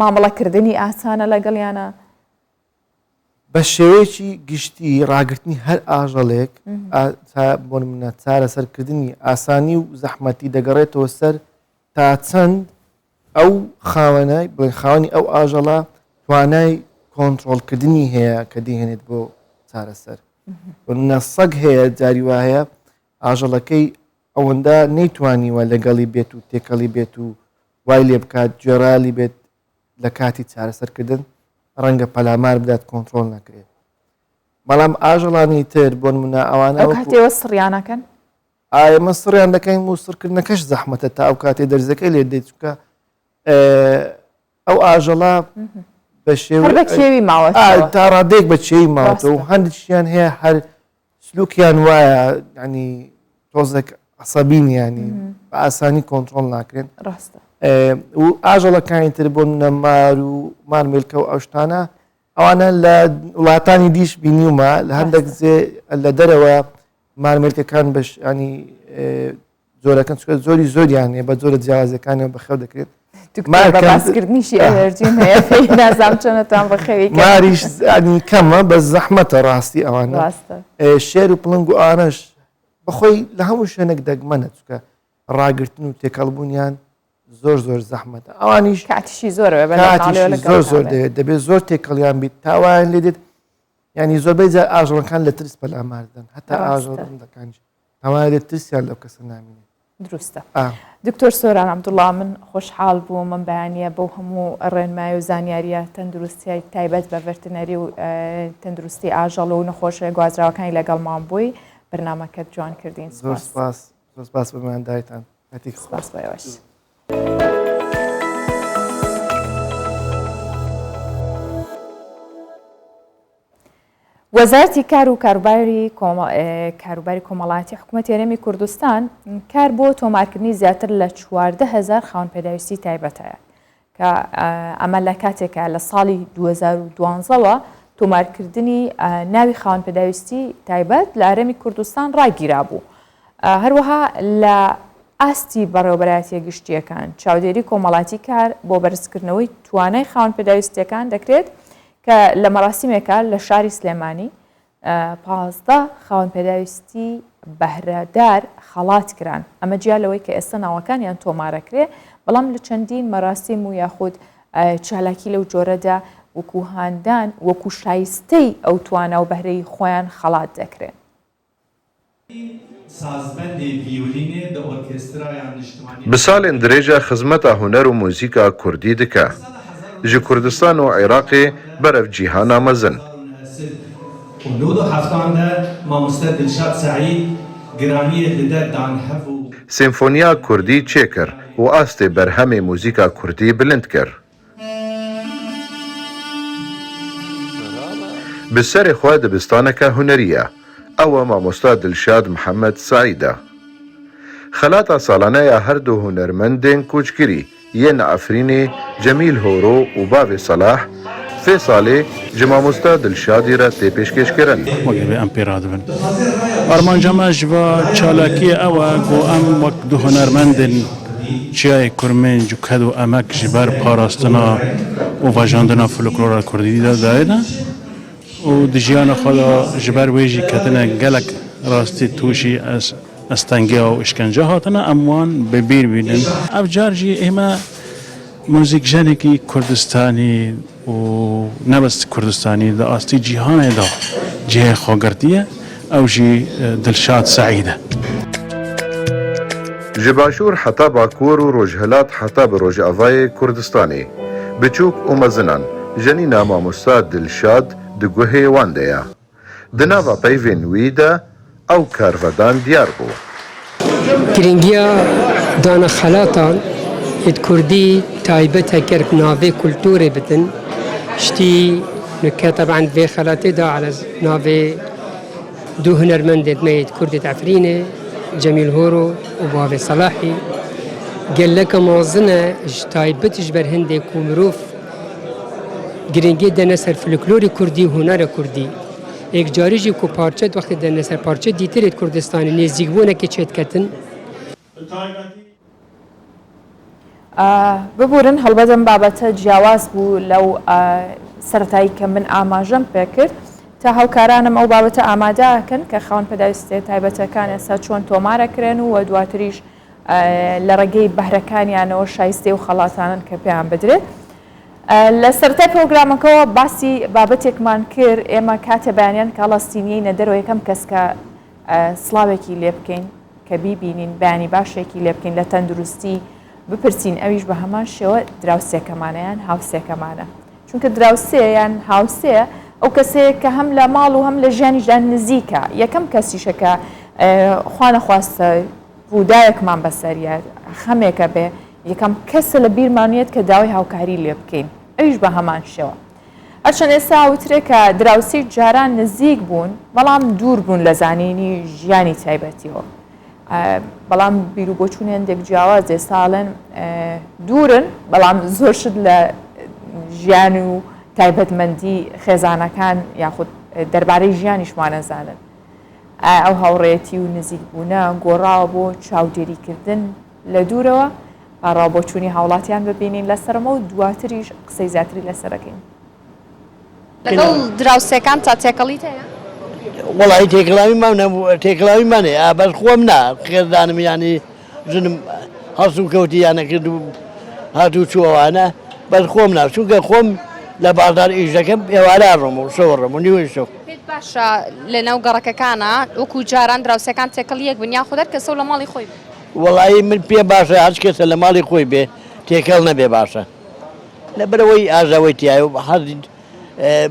مامەڵەکردنی ئاسانە لەگەڵیانە؟ بە شێوەیەکی گشتی ڕاگرتنی هەر ئاژەڵێک بۆ نمونە چارەسەرکردنی ئاسانی و زەحمەتی دەگەڕێتەوە سەر تا چەند ئەو خاوەنە بڵێن خاوەنی ئەو ئاژەڵە توانای کۆنترۆڵکردنی هەیە کە دەیهێنێت بۆ چارەسەر نە سەگ هەیە جاری وا هەیە ئاژەڵەکەی ئەوەندە نەیتوانیوە لەگەڵی بێت و تێکەڵی بێت و وای لێ بکات گوێڕایەڵی بێت لە کاتی چارەسەرکردن ڕەنگە پەلامار بدات کۆنترۆڵ نەکرێت بەڵام ئاژەڵانی تر بۆ نمونە ئەوانە ئەو کاتێوە سڕیانەکەن ئێمە سڕیان دەکەین و سڕکردنەکەش زەحمەتە تا ئەو کاتێ دەرزەکەی لێ دێت چونکە ئەو ئاژەڵە بە شێوەی بە کێوی ماوە تا ڕادەیەک بە کێوی ماوەتەوە و هەندێکیان هەیە هەر سلوکیان وایە ینی تۆزێک عسەبین ینی بە ئاسانی کۆنتترۆل ناکرێن ڕاستە و ئاژەڵەکانی تر بۆ نەمار و مارمێلکە و ئەو شتانە. ئەوانە لە وڵاتانی دیش بینیومە لە هەندێک زێ لە دەرەوە مارمێلکەکان بەش ینی جۆرەکەن چکە زۆری زۆریان هەیە بە جۆرە جیاوازەکانەوە بەخێو دەکرێت باسکردنیشی ئەلەرجیم هەیە پێی نازام چۆنەتان بەخێوی ماریش ینی کەمە بە زەحمەتە ڕاستی ئەوانە شێر و پڵنگ و ئانەش بەخۆی لە هەموو شوێنێک دەگمەنە چکە ڕاگرتن و تێکەڵبوونیان زۆر زۆر زەحمەتە ئەوانیش کاتیشی زۆر زۆر زۆر دەوێت دەبێت زۆر تێکەڵیان بیت تاوایان لێ دێت ینی زۆربەی جار ئاژەڵەکان لە ترس پەلاماردن هەتا ئاژەڵەکانیش تاوایان لێ ترسیان لەو کەسە نامینێت دروستە دکتۆر سۆران عەبدوڵا من خۆشحاڵ بووم ئەم بەیانیە بەو هەموو ڕێنمای و زانیاریە تەندروستیای تایبەت بە ڤێرتنەری و تەندروستی ئاژەڵ و نەخۆشیە گوازراوەکانی لەگەڵمان بووی بەرنامەکەت جوان کردین زۆر سپاس زۆر سپاس بە میوانداریتان کاتێکی خۆش سپاس بۆ ئێوەش. وەزارەتی کار و کاروباری کاروباری کۆمەڵایەتی حکوومەتی هەرێمی کوردستان کار بۆ تۆمارکردنی زیاتر لە 14هزار خاوەن پێداویستی تایبەت هەیە کە ئەمە لە کاتێکە لە ساڵی 2012ەوە تۆمارکردنی ناوی خاوەن پێداویستی تایبەت لە هەرێمی کوردستان ڕاگیرابوو. هەروەها لە ئاستی بەڕێوەبەرایەتییە گشتییەکان چاودێری کۆمەڵاتی کار بۆ بەرزکردنەوەی توانای خاوەن پێداویستییەکان دەکرێت کە لە مەراسیمێکا لە شاری سلێمانی 15 خاوەن پێداویستی بەهرەدار خەڵات کران، ئەمە جیا لەوەی کە ئێستا ناوەکانیان تۆمارەکرێ، بەڵام لە چەندین مەراسیم و یاخود چالاکی لەو جۆرەدا وەکو هاندان وەکو شایستەی ئەو توانا و بەهرەی خۆیان خەڵات دەکرێن. Bi salên dirêj e xizmeta huner û muzîka kurdî dike. Ji Kurdistan û Iraqê berev cîhana mezin. Senfoniya kurdî çêkir û astê berhemê muzîka kurdî bilind kir. Bi serê xwe dibistaneke hunerî ye. Ew e mamosta Dilşad Mihemed Seîd e. Xelata salane ya her du hunermendên koçgirî yên Efrînê Cemîl Horo û Bavê Selah vê salê ji mamosta Dilşadî re tê pêşkêşkirin. Wek divê em pê radibin. Armanca me ji va çalakiyê ew e ku em wek du hunermendên Çiyayê Kurmênc û ked û emek ji ber parastina û vejandina folklora kurdî de dayêne û di jiyana xwe de ji ber wê jî ketine gelek rastî tûşî astengiya û îşkence hatine em wan bi bîr bînin. Ev car jî ême muzîkjenekî Kurdistanî û ne bes Kurdistanî di astî cîhanê de cihê xwe girtiye ew jî Dilşad Seîd e. Ji başûr heta bakur û rojhilat heta bi rojavayê Kurdistanê, biçûk û mezinan jenîna mamosta Dilşad di guhê wan de ye. Di nava peyvên wî de ew karvedan diyar bû. Girîngiya dana xelatan ê di kurdî taybet heger bi navê kulturê bidin ştî nike teb'en vê xelatê da ala navê du hunermendên me yê di kurdê di Efrînê Cemîl Horo û Bavê Selahî geleka mezin e ji taybet ji ber hindê ku mirov Girîngî dene ser folklorê kurdî û hunera kurdî. Êk carî jî ku parçe di wextê dene ser parçe dîtirê di Kurdistanê nêzîkbûnekê çêdiketin. ببورن هەڵبەت ئەم بابەتە جیاواز بوو لەو سەرەتایی کە من ئاماژەم پێکرد تا هاوکارانم ئەو بابەتە ئامادەکەن کە خاوەن پێداویستیە تایبەتەکان ئێستا چۆن تۆمارەکرێن و دواتریش لە ڕێگەی بەهرەکانیانەوە شایستەی و خەڵاتانن کە پێیان بدرێت. لە سەرەتای پرۆگرامەکەەوە باسی بابەتێکمان کرد ئێمە کاتێ بەیانیان کاڵاستینیەی نەدەرەوە یەکەم کەس کە سڵاوێکی لێ بکەین کە بیبینین بەیانی باشێکی لێ بکەین لە تەندروستی بپرسین ئەویش بە هەمان شێوە دراوسێکەمانە یان هاوسێکەمانە چونکە دراوسێ یان هاوسێ ئەو کەسەیە کە هەم لە ماڵ و هەم لە ژیانیشدا نزیکە یەکەم کەسیشە کە خوانەخواستە ڕووداوێکمان بەسەریە خەمێکە بێ یەکەم کەسە لە بیرمان یەت کە داوای هاوکاری لێ بکەین ئەویش بە هەمان شێوە هەرچەند ئێستا وترێ کە دراوسی جاران نزیک بوون بەڵام دوور بوون لە زانینی ژیانی تایبەتیەوە بەڵام بیر و بۆچوونی هەندێک جیاواز ئێستا ئەڵێن دوورن بەڵام زۆر شت لە ژیان و تایبەتمەندی خێزانەکان یاخود دەربارەی ژیانیش وانەزانن. ئایا ئەو هاوڕێیەتی و نزیکبوونە گۆڕاوە بۆ چاودێریکردن لە دوورەوە؟ با ڕاوبۆچوونی هاوڵاتیان ببینین لەسەرمە و دواتریش قسەی زیاتری لەسەر ئەکەین. لەگەڵ دراوسێکانتا تێکەڵیت هەیە؟ وەڵی تێکڵاوی مام نەبوو تێکڵاوی مانێ ئا بەس خۆم نا خێزانم یانی ژنم هەڵس و کەوتی یانە کرد و هاتوو چووەوانە بەس خۆم نا چونکە خۆم لە بازار ئیش دەکەم ئێوارە ڕۆم و شەو ڕۆم و نیوەی شەو. پێت باشە لەناو گەڕەکەکانا وەکو جاران دراوسێکان تێکەڵی یەک بن یاخود هەر کەسەو لە ماڵی خۆی بێ؟ وەڵایی من پێم باشە هەرچ کەسە لە ماڵی خۆی بێ تێکەڵ نەبێ باشە لەبەرئەوەی ئاژاوەی تیایە و حەز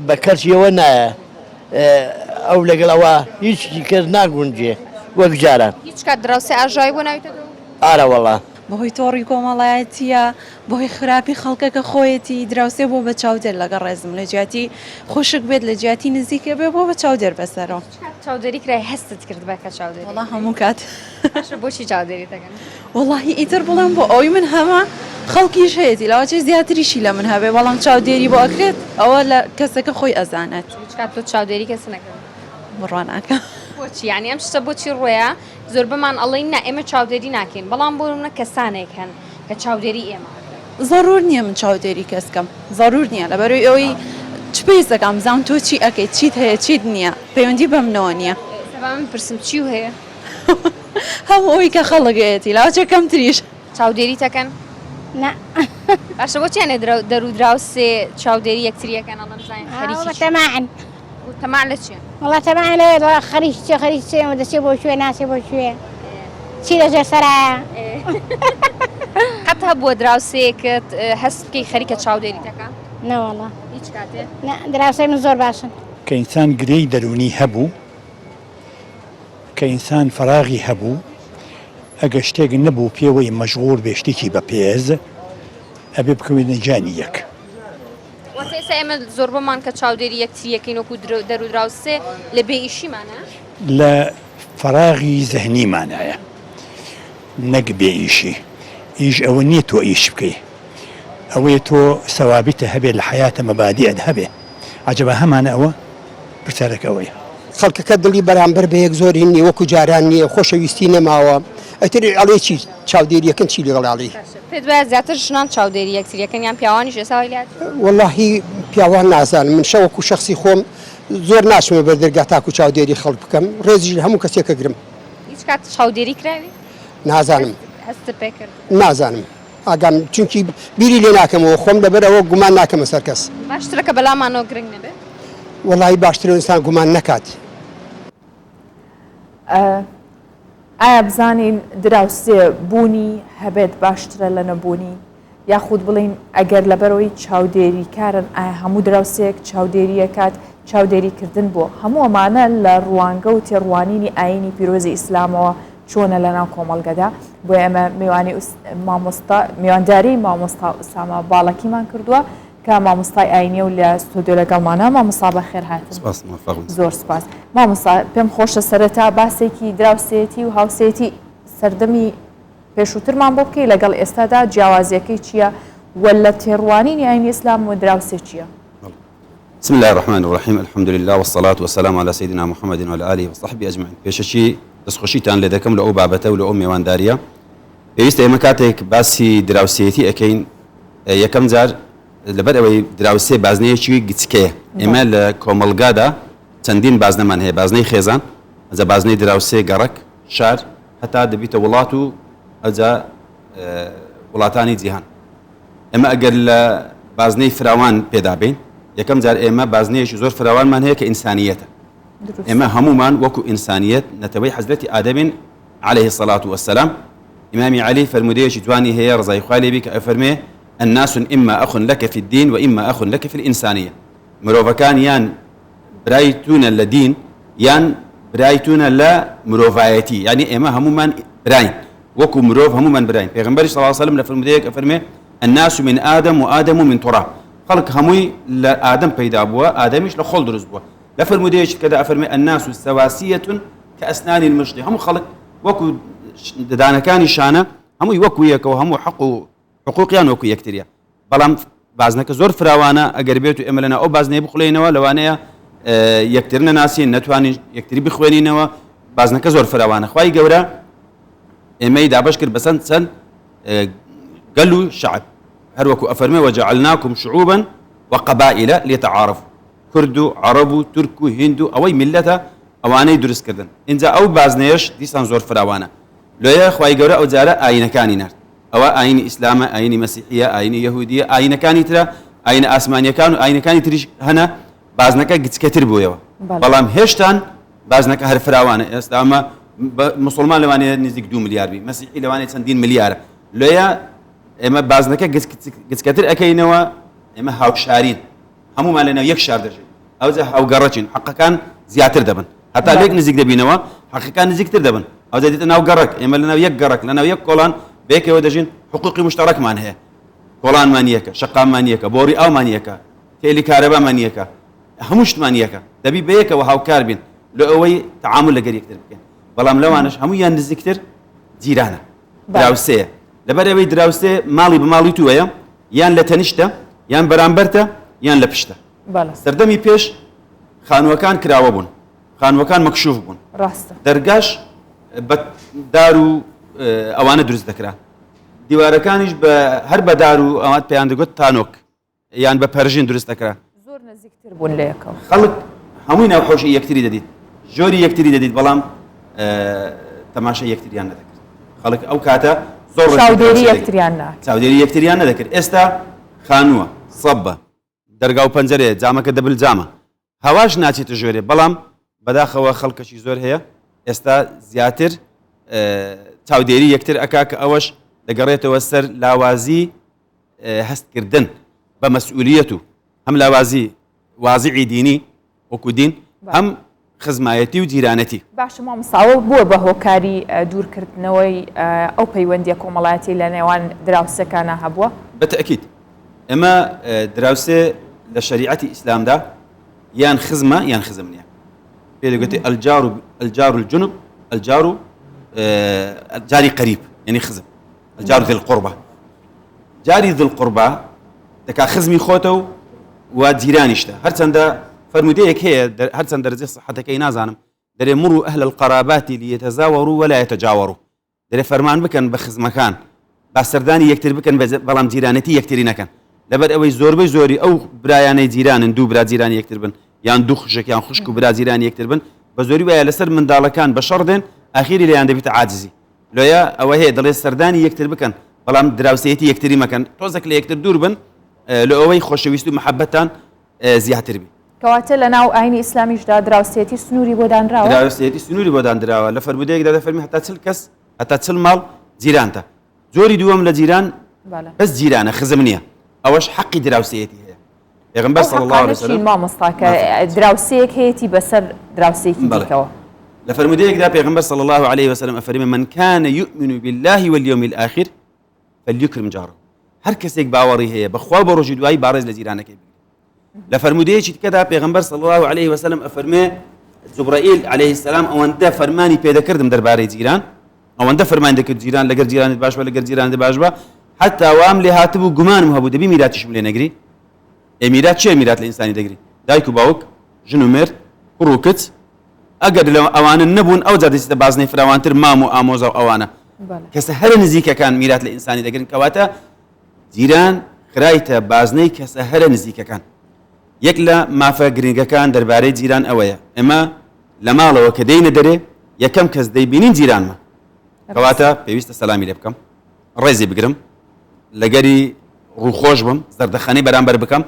بە کەسیەوە نایە ئەو لەگەڵ ئەوە هیچ کەس ناگونجێ وەک جاران. هیچ کات دراوسێ ئاژاوەی بۆ ناویتە دەوە؟ ئارەوەڵا. بەهۆی تۆڕی کۆمەڵایەتیە بەهۆی خراپی خەڵکەکە خۆیەتی دراوسێ بۆ بە چاودێر لەگەڵ ڕێزم لە جیاتی خوشک بێت لە جیاتی نزیکە بێ بۆ بە چاودێر بەسەرەوە. هیچ کات چاودێری کرای هەستت کرد بە کە چاودێری؟ وەڵا هەموو کات. باشە بۆچی چاودێریت ئەکەن؟ وەڵاهی ئیتر بڵێم بۆ ئەوەی من هەمە خەڵکیش هەیەتی لەوەچێ زیاتریشی لە من هەبێ بەڵام چاودێری بۆ ئەکرێت ئەوە لە کەسەکە خۆی ئەزانێت. هیچ کات تۆ چاودێری کەس نەکردوە؟ بڕوا ناکەم. بۆچی یانی ئەم شتە بۆچی ڕوەیە زۆربەمان ئەڵێین نا ئێمە چاودێری ناکەین بەڵام بۆ نمونە کەسانێک هەن کە چاودێری ئێمە ئەکەن. زەرور نیە من چاودێری کەس کەم زەرور نیە لەبەرەوەی ئەوەی چ پێویست دەکا بزانم تۆ چی ئەکەی چیت هەیە چیت نیە پەیوەندی بەمنەوە نیە. ئێستا با من بپرسم چیو هەیە؟ هەموو ئەوەی کە خەڵک هەیەتی لاوەچێ کەمتریش. چاودێریت ئەکەن؟ نا. باشە بۆچی هەنێ دەرو دراوسێ چاودێری یەکتری ئەکەن ئەڵێن بزانین خەریکی چین؟ تەماعن. تەماع لە چیە؟ وەڵا تەماع لەوەیە دەڵێ خەریکی چیە خەریکی چیە ئێمە دەچێ بۆ کوێ ناچێ بۆ کوێ چی لەژێر سەرایە. قەت هەبووە دراوسێیەکت هەست بکەی خەریکە چاودێریت ئەکا؟ نەوەڵا. هیچ کاتێ؟ نا دراوسێی من زۆر باشن. کە ئینسان گرێی دەروونی هەبوو، کە ئینسان فەراغی هەبوو، ئەگەر شتێک نەبوو پێوەی مەشغوڵ بێ شتێکی بەپێز، ئەبێ بکەوێتە گیانی یەک. واتە ئێستا ئێمە زۆربەمان کە چاودێری یەکتری یەکەین وەکو دەر و دراوسێ لە بێ ئیشیمانە؟ لە فەراغی زهنیمانایە نەک بێ ئیشی. ئیش ئەوە نییە تۆ ئیش بکەی، ئەوەیە تۆ سەوابیتە هەبێ لە حەیاتە مەبادیئت هەبێ. عەجەبا هەمانە ئەوە؟ پرسیارەکە ئەوەیە. خەڵکەکە دڵی بەرامبەر بە یەک زۆر هین نیە وەکو جاران نیە خۆشەویستی نەماوە ئیتر ئەڵێی چی چاودێریەکەن چی لەگەڵ ئەڵێی. باشە پێت وایە زیاتر ژنان چاودێری یەکتری ئەکەن یان پیاوانیش ئێستا وای لێهاتووە؟ وەڵاهی پیاوان نازانم من شە وەکو شەخسی خۆم زۆر ناچمە بەر دەرگا تاکو چاودێری خەڵک بکەم ڕێزیش لە هەموو کەسێک ئەگرم. هیچ کات چاودێری کراوی؟ نازانم. هەستت پێ کرد؟ نازانم. ئاگام چونکی بیری لێ ناکەمەوە خۆم لەبەر ئەوە گومان ناکەمە سەر کەس. باشترە کە بەلامانەوە گرنگ نەبێت. وەڵایی باشترە ئینسان گومان نەکات. ئایا بزانین دراوسێ بوونی هەبێت باشترە لە نەبوونی؟ یاخود بڵێین ئەگەر لەبەرئەوەی چاودێریکارن ئایا هەموو دراوسێیەک چاودێری ئەکات؟ چاودێری کردن بۆ هەموو ئەمانە لە ڕوانگە و تێڕوانینی ئایینی پیرۆزی ئیسلامەوە چۆنە لەناو کۆمەڵگەدا؟ بۆیە ئێمە میوانی مامۆستا میوانداری مامۆستا ئوسامە باڵەکیمان کردووە کە مامۆستای ئاینیە و لە ستۆدیۆ لەگەڵمانە مامۆستا بەخێر هاتن. سپاس موفق بن. زۆر سپاس مامۆستا پێم خۆشە سەرەتا باسێکی دراوسێتی و هاوسێتی سەردەمی پێشووترمان بۆ بکەی لەگەڵ ئێستادا جیاوازیەکەی چییە و لە تێڕوانینی ئاینی ئیسلام و دراوسێ چییە؟ بسم اللە الرحمن الرحیم الحمد للە والصلاة والسلام علی سیدنا محمد وعلی آله وصحبه اجمعین پێشەکی دەستخۆشیتان لێ دەکەم لە ئەو بابەتە و لە ئەو مێوانداریە پێویستە ئێمە کاتێک باسی دراوسێتی ئەەکەین یەکەم جار لەبەر ئەوەی دراوسێ بازنەیەکی گچکەیە ئێمە لە کۆمەڵگادا چەندین بازنەمان هەیە بازنەی خێزان ئەجا بازنەی دراوسێ گەڕەک شار هەتا دەبیتە وڵات و ئەجا وڵاتانی جیهان ئێمە ئەگەر لە بازنەی فراوان پێدا بین یەکەم جار ئێمە بازنەیەکی زۆر فراوانمان هەیە کە ئینسانیەتە ئێمە هەمومان وەکو ئینسانیەت نەتەوەی حەزرەتی ئادەمین عليه الصلاة والسلام ئیمامی علی فەرموودەیەکی جوانی هەیە ڕزای خوای لێبی کە ئەفەرمێ الناس إما أخ لك في الدين وإما أخ لك في الإنسانية مرۆڤەکان یان برای تونە لە دین یان برای تونە لە مرۆڤایەتی یعنی ئێمە هەمومان براین وەکو مرۆڤ هەموومان براین پێغەمبەریش صلی اللە علیە وسلم لە فەرموودەیەک ئەفەرمێ الناس من آدم و آدم من تراب خەڵک هەمووی لە ئادەم پەیدا بووە ئادەمیش لە خۆڵ دروست بووە لە فەرموودەیەکی کەدا ئەفەرمێ الناس سواسیة كأسنان المشط هەموو خەڵک وەکو ددانەکانی شانە هەمووی وەکو یەکەوە هەموو حەق و حقوقیان وەکو یەکتریە بەڵام. بازنەکە زۆر فراوانە ئەگەر بێت و ئێمە لەناو ئەو بازنەیە بخولێینەوە لەوانەیە یەکتر نەناسین نەتوانین یەکتری بخوێنینەوە بازنەکە زۆر فراوانە خوای گەورە ئێمەی دابش کرد بەسەند چەند گەل و شعب هەروەکو ئەفەرمێ وجعلناکم شعوبا وقبائل لتعارفوا کورد و عەڕەب و تورک و هیند و ئەوەی میللەتە ئەوانەی دروست کردن ئینجا ئەو بازنەیەش دیسان زۆر فراوانە لۆیە خوای گەورە ئەو جارە ئایینەکانی نارد ئەوە ئایینی ئیسلامە ئایینی مەسیحیە ئایینی یەهودیە ئایینەکانی ترە ئایینە ئاسمانیەکان و ئایینەکانی تریش هەنە بازنەکە گچکەتر بوویەوە بەڵام هێشتان بازنەکە هەر فراوانە ئێستا ئەمە مسلمان لەوانەیە نزیک دو ملیار بی مەسیحی لەوانەیە چەندین ملیارە لۆیە ئێمە بازنەکە گچکەتر ئەەکەینەوە ئێمە هاوشارین هەموومان لەناو یەک شار دەژین ئەوجا هاوگەڕەکین حەقەکان زیاتر دەبن هەتا لێک نزیک دەبینەوە حەقەکان نزیکتر دەبن ئەوجا دێتە ناو گەڕەک ئێمە لەناو یەک گەڕەک لەناو یەک کۆڵان بەیەکەوە دەژین حقوقی مشتەڕەکمان هەیە کۆڵانمان یەکە شەقاممان یەکە بۆڕی ئاومان یەکە تێلی کارەبامان یەکە هەموو شتمان یەکە دەبی بەیەکەوە هاوکار بین لە ئەوەی تعامل لەگەر یەکتر بکەین بەڵام لەوانش هەموویان نزیکتر جیرانە دراوسێیە لەبەر ئەوەی دراوسێ ماڵی بە ماڵی توەیە یان لە تەنیشتە یان بەرامبەرتە یان لە پشتە سەردەمی پێش خانووەکان کراوە بوون خانووەکان مەکشوف بوون ڕاستە دەرگاش بە دار و ئەوانە دروست دەکرا دیوارەکانیش بە هەر بە دار و ئەوان پێیان دەگوت تانۆک یان بە پەرژین دروست دەکرا. زۆر نزیکتر بوون لە یەکەوە. خەڵک هەمووی ناو حەوشەی یەکتری دەدیت، جۆری یەکتری دەدیت، بەڵام تەماشای یەکتریان نەدەکرد. خەڵک ئەو کاتە زۆر ڕێزی چاودێری دراوسێ دەگرت. یەکتریان ناکرد. چاودێری یەکتریان نەدەکرد. ئێستا خانووە، سەبە، دەرگا و پەنجەرەیە، جامەکە دەبل جامە. هەواش ناچێتە ژۆرێ، بەڵام بەداخەوە خەڵکەشی زۆر هەیە ئێستا زیاتر چاودێری یەکتر ئەکا کە ئەوەش دەگەڕێتەوە سەر لاوازی هەستکردن بە مەسئولیەت و هەم لاوازی وازعی دینی وەکو دین هەم خزمایەتی و جیرانەتی. باشە مامۆستا ئەوە بووە بە هۆکاری دوورکردنەوەی ئەو پەیوەندیە کۆمەڵایەتی لە نێوان دراوسێکانا هەبووە؟ بە تەئکید ئێمە دراوسێ لە شەریعەتی ئیسلامدا یان خزمە یان خزم نییە پێ دەگوتێ الجار الجار الجنب الجار جاری قریب یعنی خزم الجار ذی القربە جاری ذی القربە دەکا خزمی خۆتە و و جیرانیشتە هەرچەندە فەرمودەیەک هەیە هەرچەند دەرەجەی سەحەتەکەی نازانم دەرێ مروا أهل القرابات ليتزاوروا ولا يتجاوروا دەرێ فەرمان بکەن بە خزمەکان با سەردانی یەکتر بکەن بەڵام جیرانەتی یەکتری نەکەن لەبەر ئەوەی زۆربەی زۆری ئەو برایانەی جیرانن دوو برا جیرانی یەکتر بن یان دوو خوشک یان خوشک و برا جیرانی یەکتر بن بە زۆری وایە لەسەر منداڵەکان بە شەڕ دێن ئاخیری لێیان دەبیتە عاجزی لۆیە ئەوە هەیە دەڵێ سەردانی یەکتر بکەن بەڵام دراوسێتی یەکتری مەکەن تۆزێک لە یەکتر دوور بن لە ئەوەی خۆشەویست و محەبەتان زیاتر بی. کەواتە لە ناو ئاینی ئیسلامیشدا دراوسێتی سنووری بۆ دانراوە؟ دراوسێتی سنووری بۆ داندراوە لە فەرموودەیەکدا دەفەرمی هەتا چل کەس هەتا چل ماڵ جیرانتە جۆری دووەم لە جیران بەس جیرانە خزم نییە ئەوەش حەقی دراوسێتی هەیە پێغەمبەر صلی الله علیه وسلم مامۆستا کە دراوسێیەک هەیەتی بەسەر دراوسێکی دیکەوە لە فەرموودەیەکدا پێغەمبەر صلی الله علیه وسلم ئەفەرمێ من كان يؤمن بالله واليوم الآخر فليكرم جاره هەر کەسێک باوەڕی هەیە بەخوا بە ڕۆژی دوایی باڕێز لە جیرانەکەی بگرێت لە فەرموودەیەکی دیکەدا پێغەمبەر صلی الله علیه وسلم ئەفەرمێ جبرائیل علیه السلام ئەوەندە فەرمانی پێدەکردم دەربارەی جیران ئەوەندە فەرمان دەکرد جیران لەگەر جیرانت باش بە لەگەر جیرانت باش بە حتا وام لێ هاتبوو گومانم هەبوو دەبی میراتیشم لێ نەگری ئێ میرات چیە میرات لە ئینسانی دەگری دایک و باوک ژن و مێرد کوڕ و کچ ئەگەر لە ئەوانە نەبوون ئەو جا دەچێتە بازنەی فراوانتر مام و ئامۆزا و ئەوانە کەسە هەرە نزیکەکان میرات لە ئینسانی دەگرن کەواتە جیران خرایتە بازنەی کەسە هەرە نزیکەکان یەک لە مافە گرنگەکان دەربارەی جیران ئەوەیە ئێمە لە ماڵەوە کە دێینە دەرێ یەکەم کەس دەیبینین جیرانمە کەواتە پێویستە سەلامی لێ بکەم ڕێزی بگرم لەگەری ڕووخۆش بم زەردەخەنەی بەرامبەر بکەم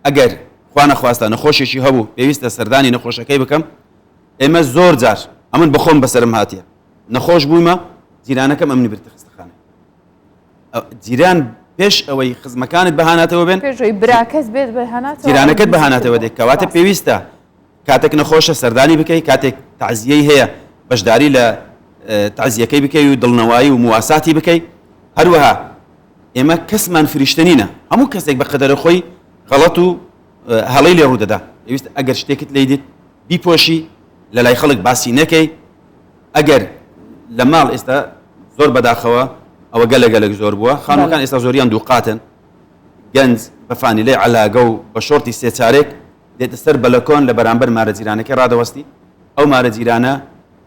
ئەگەر خوا نەخواستە نەخۆشێکی هەبوو پێویستە سەردانی نەخۆشەکەی بکەم ئێمە زۆر جار ئەمن بەخۆم بەسەرم هاتیە نەخۆش بوومە جیرانەکەم ئەمنی برتە خستەخانە جیران پێش ئەوەی خزمەکانت بەهاناتەوە بێن پێش براکەس بێت بەهاناتەوە جیرانەکەت بەهاناتەوە دێت کەواتە پێویستە کاتێک نەخۆشە سەردانی بکەی کاتێک تەعزیەی هەیە بەشداری لە تەعزیەکەی بکەی و دڵنەوایی و مواساتی بکەی هەروەها ئێمە کەسمان فریشتە نینە هەموو کەسێک بە قەدەرە خۆی غەڵەت و هەڵەی لێ ڕوودەدا پێویست ئەگەر شتێکت لی دیت بیپۆشی لە لای خەڵک باسی نەکەی ئەگەر لە ماڵ ئێستا زۆر بەداخەوە ئەوە گەلە گەلک زۆر بووە خانووەکان ئێستا زۆریان دووقاتن. گەنج بە فانیلەی عەلاگە و بە شۆرتی سێچارێک دێتە سەر بەلەکۆن لە بەرامبەر مارە جیرانەکەی ڕادەوەستی، ئەو مارە جیرانە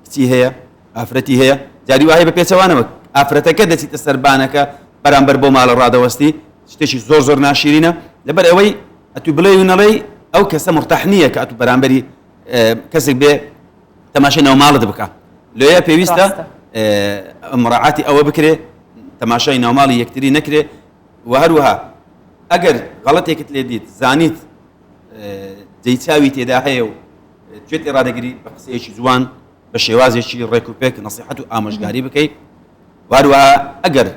کچی هەیە، ئافرەتی هەیە، جاری وا هەیە بە پێچەوانەوە ئافرەتەکە دەچیتە سەر بانەکە بەرامبەر بەو ماڵە ڕادەوەستی، شتێکی زۆر زۆر ناشیرینە، لەبەر ئەوەی ئەتوو بڵێی و نەڵێی ئەو کەسە مورتاح نییە کە ئەتوو بەرامبەری کەسێک بێ تەماشای ناوماڵت بکە لۆیە پێویستە مراعاتی ئەوە بکرێ تەماشای ناوماڵی یەکتری نەکرێ و هەروەها ئەگەر غەڵەتێکت لێ دیت زانیت جێی چاوی تێدا هەیە و گوێت لێ ڕادەگری بە قسەیەکی جوان بە شێوازێکی ڕێک و پێک نەسیحەت و ئامۆژگاری بکەیت واروەها ئەگەر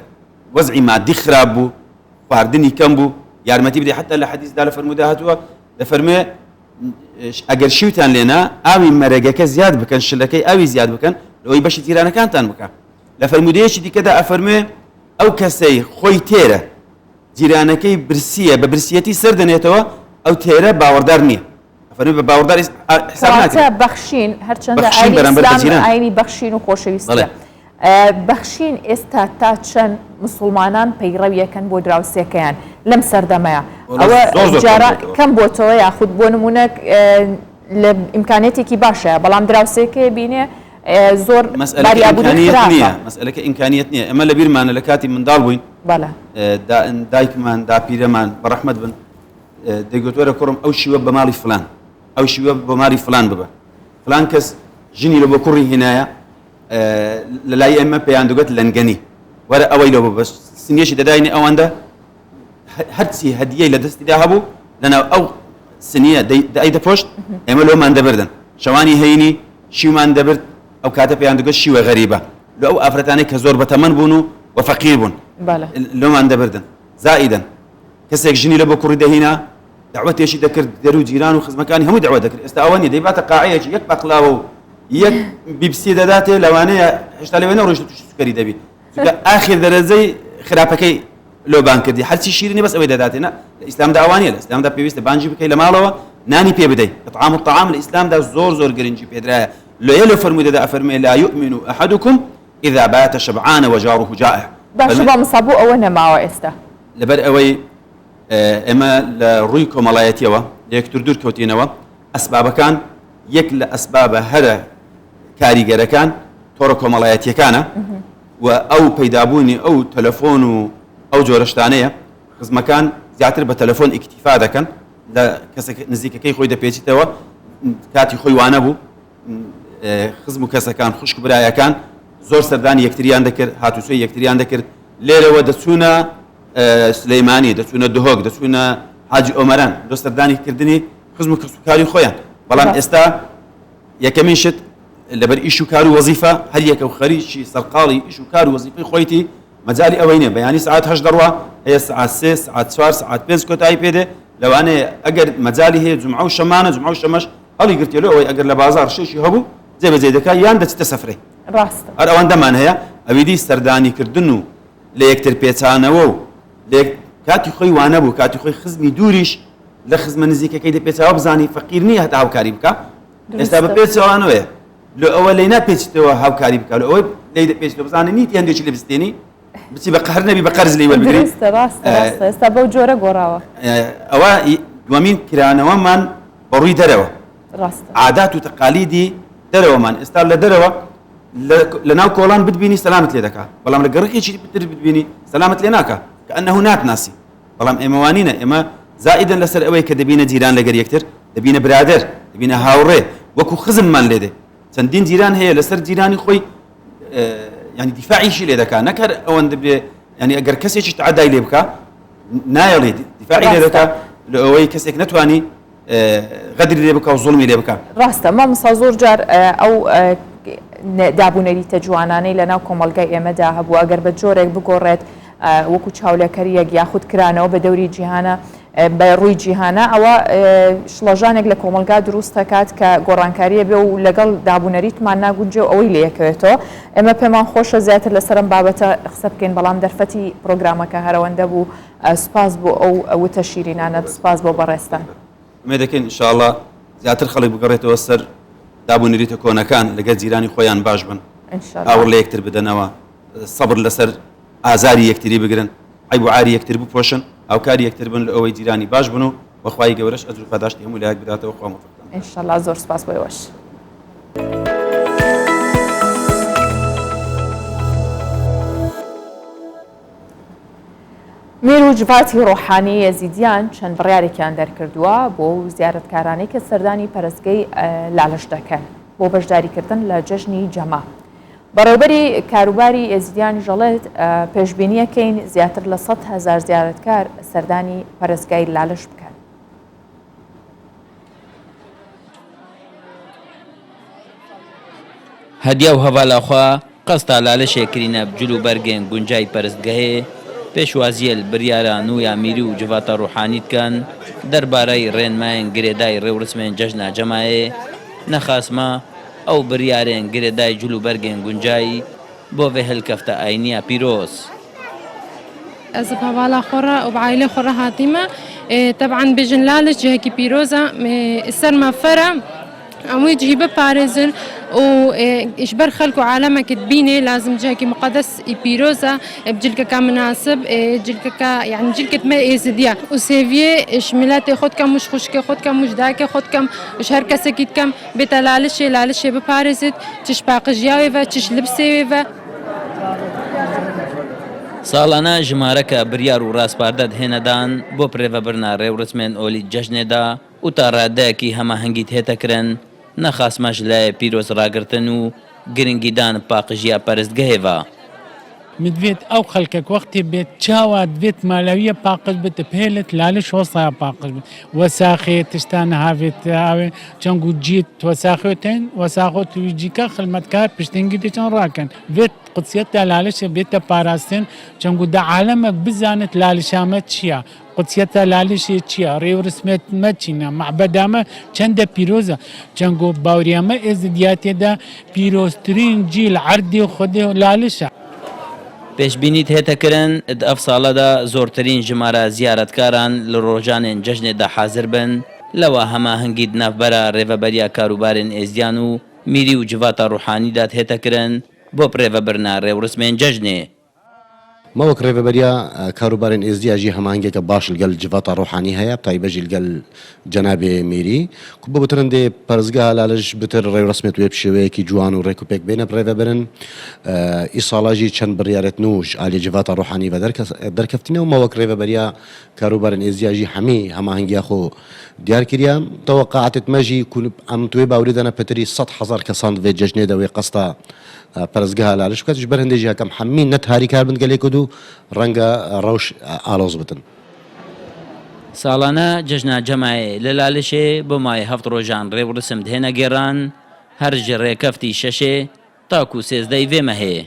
وەزعی مادی خراپ بوو خواردنی کەم بوو یارمەتی بدەی حتا لە حەدیثدا لە فەرموودە هاتووە دەفەرموێ ئەگەر شیوتان لێنا ئاوی مەرەگەکە زیاد بکەن شلەکەی ئاوی زیاد بکەن لەوەی بەشی جیرانەکانتان بکە لە فەرموودەیەکی دیکەدا ئەفەرموێ ئەو کەسەی خۆی تێرە جیرانەکەی برسیە بە برسیەتی سەر دەنێتەوە ئەو تێرە باوەڕدار نییە ئەفەرموێ بە باوەڕدار حساب ناکرێت. کەواتە بەخشین هەرچەندە بەخشین ئاینی بەرامبەر بە ئیسلام جیران. ئاینی بەخشین و خۆشەویستیە بەڵێ. بەخشین ئێستا تا چەند مسوڵمانان پەیڕەویەکەن بۆ دراوسێکەیان لەم سەردەمەیا وەڵا ئەوە زۆر زۆر کەم جاران بۆتەوە. کەم بۆتەوە یاخود بۆ نمونە لە ئیمکانیەتێکی باشەیە بەڵام دراوسێکەیە بینێ زۆر مەسئەلەکە باری ئابووری ئیمکانیەت خراپە. نییە مەسئەلەکە ئیمکانیەت نییە ئێمە لەبیرمانە لە کاتی منداڵ بووین بەڵێ. دایکمان داپیرەمان بەڕەحمەت بن دەیگوت وەرە کوڕم ئەو شیوە بە ماڵی فلان ئەو شیوە بۆ ماڵی فلان ببە فلان کەس ژنی لە بۆ کوڕی هێنایە لە لای ئێمە پێیان دەگوت لەنگەنی وەرە ئەوەی لەوە بەس سنیەشی دەداینێ ئەوەندە هەرچی هەدیەی لە دەستیدا هەبوو لەناو ئەو سنیە دەی دەپۆشت ئێمە لۆمان دەبردن شەوانی هەینی شیومان دەبرد ئەو کاتە پێیان دەگوت شیوە غەریبە لە ئەو ئافرەتانەی کە زۆر بەتەمەن بوون و و فەقیر بوون لۆمان دەبردن زائیدەن کەسێک ژنی لە بۆ کوڕی دەهینا دەعوەتێکی دەکرد دەر و جیران و خزمەکانی هەموو دەعوەت دەکرد ئێستا ئەوە نیە دەیباتە قاعەیەکی یەک پەقلاوە و یەک بیبسی دەداتێ لەوانەیە هێشتا لەوێ نەڕۆیشت تووشی سوکەری دەبی چونکە ئاخر دەرەجەی خراپەکەی لۆ بانگ کردی هەرچی شیرینی بەس ئەوەی دەداتێ نا لە ئیسلامدا ئەوە نیە لە ئیسلامدا پێویستە بانگی بکەی لە ماڵەوە نانی پێ بدەی اطعام الطعام لە ئیسلامدا زۆر زۆر گرنگی پێدرایە لۆیە لە فەرموودەدا ئەفەرموێ لا يؤمن احدكم اذا بات شبعان وجاره جائع باشە مامۆستا بۆ ئەوە نەماوە ئێستا؟ لەبەر ئەوەی ئێمە لە ڕووی کۆمەڵایەتیەوە لە یەکتر دوور کەوتینەوە، ئەسبابەکان یەک لە ئەسبابە هەرە کاریگەرەکان تۆڕە کۆمەڵایەتیەکانە و ئەو پەیدابوونی ئەو تەلەفۆن و ئەو جۆرە شتانەیە، خزمەکان زیاتر بە تەلەفۆن ئیکتیفا دەکەن لە کەسە نزیکەکەی خۆی دەپێچیتەوە، کاتی خۆی وانەبوو خزم و کەسەکان خوشک و برایەکان زۆر سەردانی یەکتریان دەکرد، هاتوچۆی یەکتریان دەکرد، لێرەوە دەچوونە سلەیمانی، دەچوونە دهۆک، دەچوونە حاجی ئۆمەران بۆ سەردانی کردنی خزم و کەسوکاری خۆیان. بەڵام ئێستا یەکەمین شت لەبەر ئیش و کار و وەزیفە هەر یەکە و خەریکی سەرقاڵی ئیش و کار و وەزیفەی خۆیتی مەجالی ئەوەی نییە بەیانی سەعات هەشت دەڕوا هەیە سەعات سێ سەعات چوار سەعات پێنج کۆتایی پێ دێ لەوانەیە ئەگەر مەجالی هەیە جومعە و شەمانە جومعە و شەمەش هەڵیگرتیە لۆ ئەوەی ئەگەر لە بازاڕ شتێکی هەبوو جێبەجێی دەکا یان دەچیتە سەفرەی ڕاستە هەر ئەوەندەمان هەیە ئەویدی سەردانی کردن و لە یەکتر پێچانەوە و لە یەک کاتی خۆی وانەبوو کاتی خۆی خزمی دووریش لە خزمە نزیکەکەی دەپێچاوە بزانی فەقیر نییە هەتا هاوکاری بکا ئێستا بە پێچەوانەوەیە لۆ ئەوە لێی ناپێچیتەوە هاوکاری بکا لۆ ئەوەی لێی دەپێچیتەوە بزانە نیتی هەندێکی لێ بستێنی بچی بە قەهر نەبی بە قەرز لێی وەربگری دروستە ڕاستە ڕاستە ئێستا بەو جۆرە گۆڕاوە ئەوە دووەمین کرانەوەمان بە ڕووی دەرەوە ڕاستە عادات و تەقالیدی دەرەوەمان ئێستا لە دەرەوە لە ناو کۆڵان بتبینی سەلامت لێ دەکا بەڵام لە گەڕەکێکی تر بتبینی سەلامت لێ ناکا کە ئەنەهو ناتناسی بەڵام ئێمە وانینە ئێمە زائیدەن لەسەر ئەوەی کە دەبینە جیران لەگەر یەکتر دەبینە برادەر دەبینە هاوڕێ وەکو خزممان لێ دێ چەندین جیران هەیە لەسەر جیرانی خۆی ینی دیفاعیشی لێ دەکا نەک هەر ئەوەندە بێ ینی ئەگەر کەسێکی تعدای لێ بکا نایەڵێ دیفاعی لێ دەکا لە ئەوەی کەسێک نەتوانی غەدری لێ بکا و زوڵمی لێ بکا. ڕاستە مامۆستا زۆر جار ئەو دابونەریتە جوانانەی لەناو کۆمەڵگای ئێمەدا هەبوو ئەگەر بە جۆرێک بگۆڕێت وەکو چاولێکەریەک یاخود کرانەوە بە دەوری جیهانە بە ڕووی جیهانە ئەوە شڵەژانێک لە کۆمەڵگا دروست دەکات کە گۆڕانکاریە بێ و لەگەڵ دابونەریتمان ناگونجێ و ئەوەی لێکەوێتەوە ئێمە پێمان خۆشە زیاتر لەسەر ئەم بابەتە قسە بکەین بەڵام دەرفەتی پرۆگرامەکە هەرەوەندە بوو سوپاس بۆ ئەو وتە شیرینانەت سوپاس بۆ بەڕێزتان. ئومێد دەکەین ان شاء اللە زیاتر خەڵک بگەڕێتەوە سەر داب و نەریتە کۆنەکان لەگەر جیرانی خۆیان باش بن ان شاء اللە. ئاوڕ لە یەکتر بدەنەوە سەبر لەسەر ئازاری یەکتری بگرن عەیب و عاری یەکتر بپۆشن. هاوکاری یەکتر بن لە ئەوەی جیرانی باش بن و وە خوای گەورەش ئەجر و پاداشتی هەموو لایەک بداتەوە خوا مۆفەقتان ان شاءاللە زۆر سوپاس بۆ ئێوەش. میر و جڤاتی ڕۆحانی یەزیدیان چەند بڕیارێکیان دەرکردووە بۆ ئەو زیارەتکارانەی کە سەردانی پەرستگەی لالش دەکەن بۆ بەشداریکردن لە جەژنی جەما. بەڕێوبەری کاروباری ئێزیدیانیش دەڵێت، پێشبینیەکەین زیاتر لە 100,000 زیارەتکار سەردانی پەرستگای لالش بکەن. هەدیە و هەڤالا خوا قەستا لالشێ کرینە جل و بەرگێن گونجای پەرستگەهێ، پێشوازیەل بریارا نوو یا میری و جڤاتا ڕوحانی دکەن دەربارەی ڕێنمایێن گرێدای ڕێوڕسمێن جەژنا جەمایێ، نەخاسمە ئەو بریارێن گرێدای جل و بەرگێن گونجای بۆ ڤێ هەلکەفتە ئاینییا پیرۆز. ئەز ب هەڤالا خۆ رە û bi aîlê xwe re hatîme. Teb'an bêjin Laliş cihekî pîroz e. Ser me fer e em wî cihî biparêzin û ji ber xelk û alemekê dibînê lazim cihekî muqedes î pîroz e bi cilkeke minasib cilkeke yanî cilkê me êzidî ye û sêviyê ji miletê xwe dikem û ji xwişkê xwe dikem û ji dayikê xwe dikem û ji her kesekî dikem bête Lalişê Lalişê biparêzit çi ji paqijiya wê ve çi ji libsê wê ve. Salane jimareke biryar û rasparde dihêne dan bo birêvebirina rêwrismên olî cejnê de û ta radeyekî hemahengî dihête kirin, nexasme ji layê pîroz ragirtin û giringîdan paqijiya perestgehê ve. Min divêt ew xelkek wextê bêt çawa divêt malawiye paqij bit pêlit laliş hostaya paqij bit wesaxê tişta nihavêt awê çeng û cît wesaxê tên wesaxo tu wî cîka xilmetkar piştengî diçin rakin vêt qudsiyeta lalişê bête parastin çeng û di alemek bizanit lalişa me çiya Qudsiyeta Lalişê çi ye? Rê û rismê me çi ne? Mebeda me çende pîroz e? Çengo baweriya me Êzidiyatê de pîroztirîn cî li erdê Xwedê Laliş e. Pêşbînî tête kirin di ev sale de zortirîn jimara ziyaretkaran li rojanên cejnê de hazir bin, lewa hemahengî di navbera Rêveberiya Karûbarên Êzdiyan û Mîrî û Civata Ruhanî de tête kirin bo birêvebirina rêwrismên cejnê. Me wek Rêveberiya Karûbarên Êzdiya jî hemahengiyeke baş li gel civata ruhanî heye, bi taybet jî li gel cenabê Mîrî ku bi bitir hindê Perestgeha Laliş bitir rêwresmê wê bi şêweyekî ciwan û rêk û pêk bêne birêvebirin. Îsala jî çend biryarên nû ji aliyê civata ruhanî ve derkeftine û me wek Rêveberiya Karûbarên Êzdiya jî hemî hemahengiya xwe diyar kiriye. Teweqeatê me jî ku em di wê bawerî de ne pitirî 100,000 kesan di vê cejnê de wê qesta Perestgeha Laliş biket ji ber hindê jî hekem hemî ne tarîkar bin gelê ku du renge rewş aloz bitin. Salane cejna Cemayê li Lalişê bo mayê heft rojan rê û risim dihêne gêran, her ji rêkeftî şeşê ta ku sêzdey vê mehê.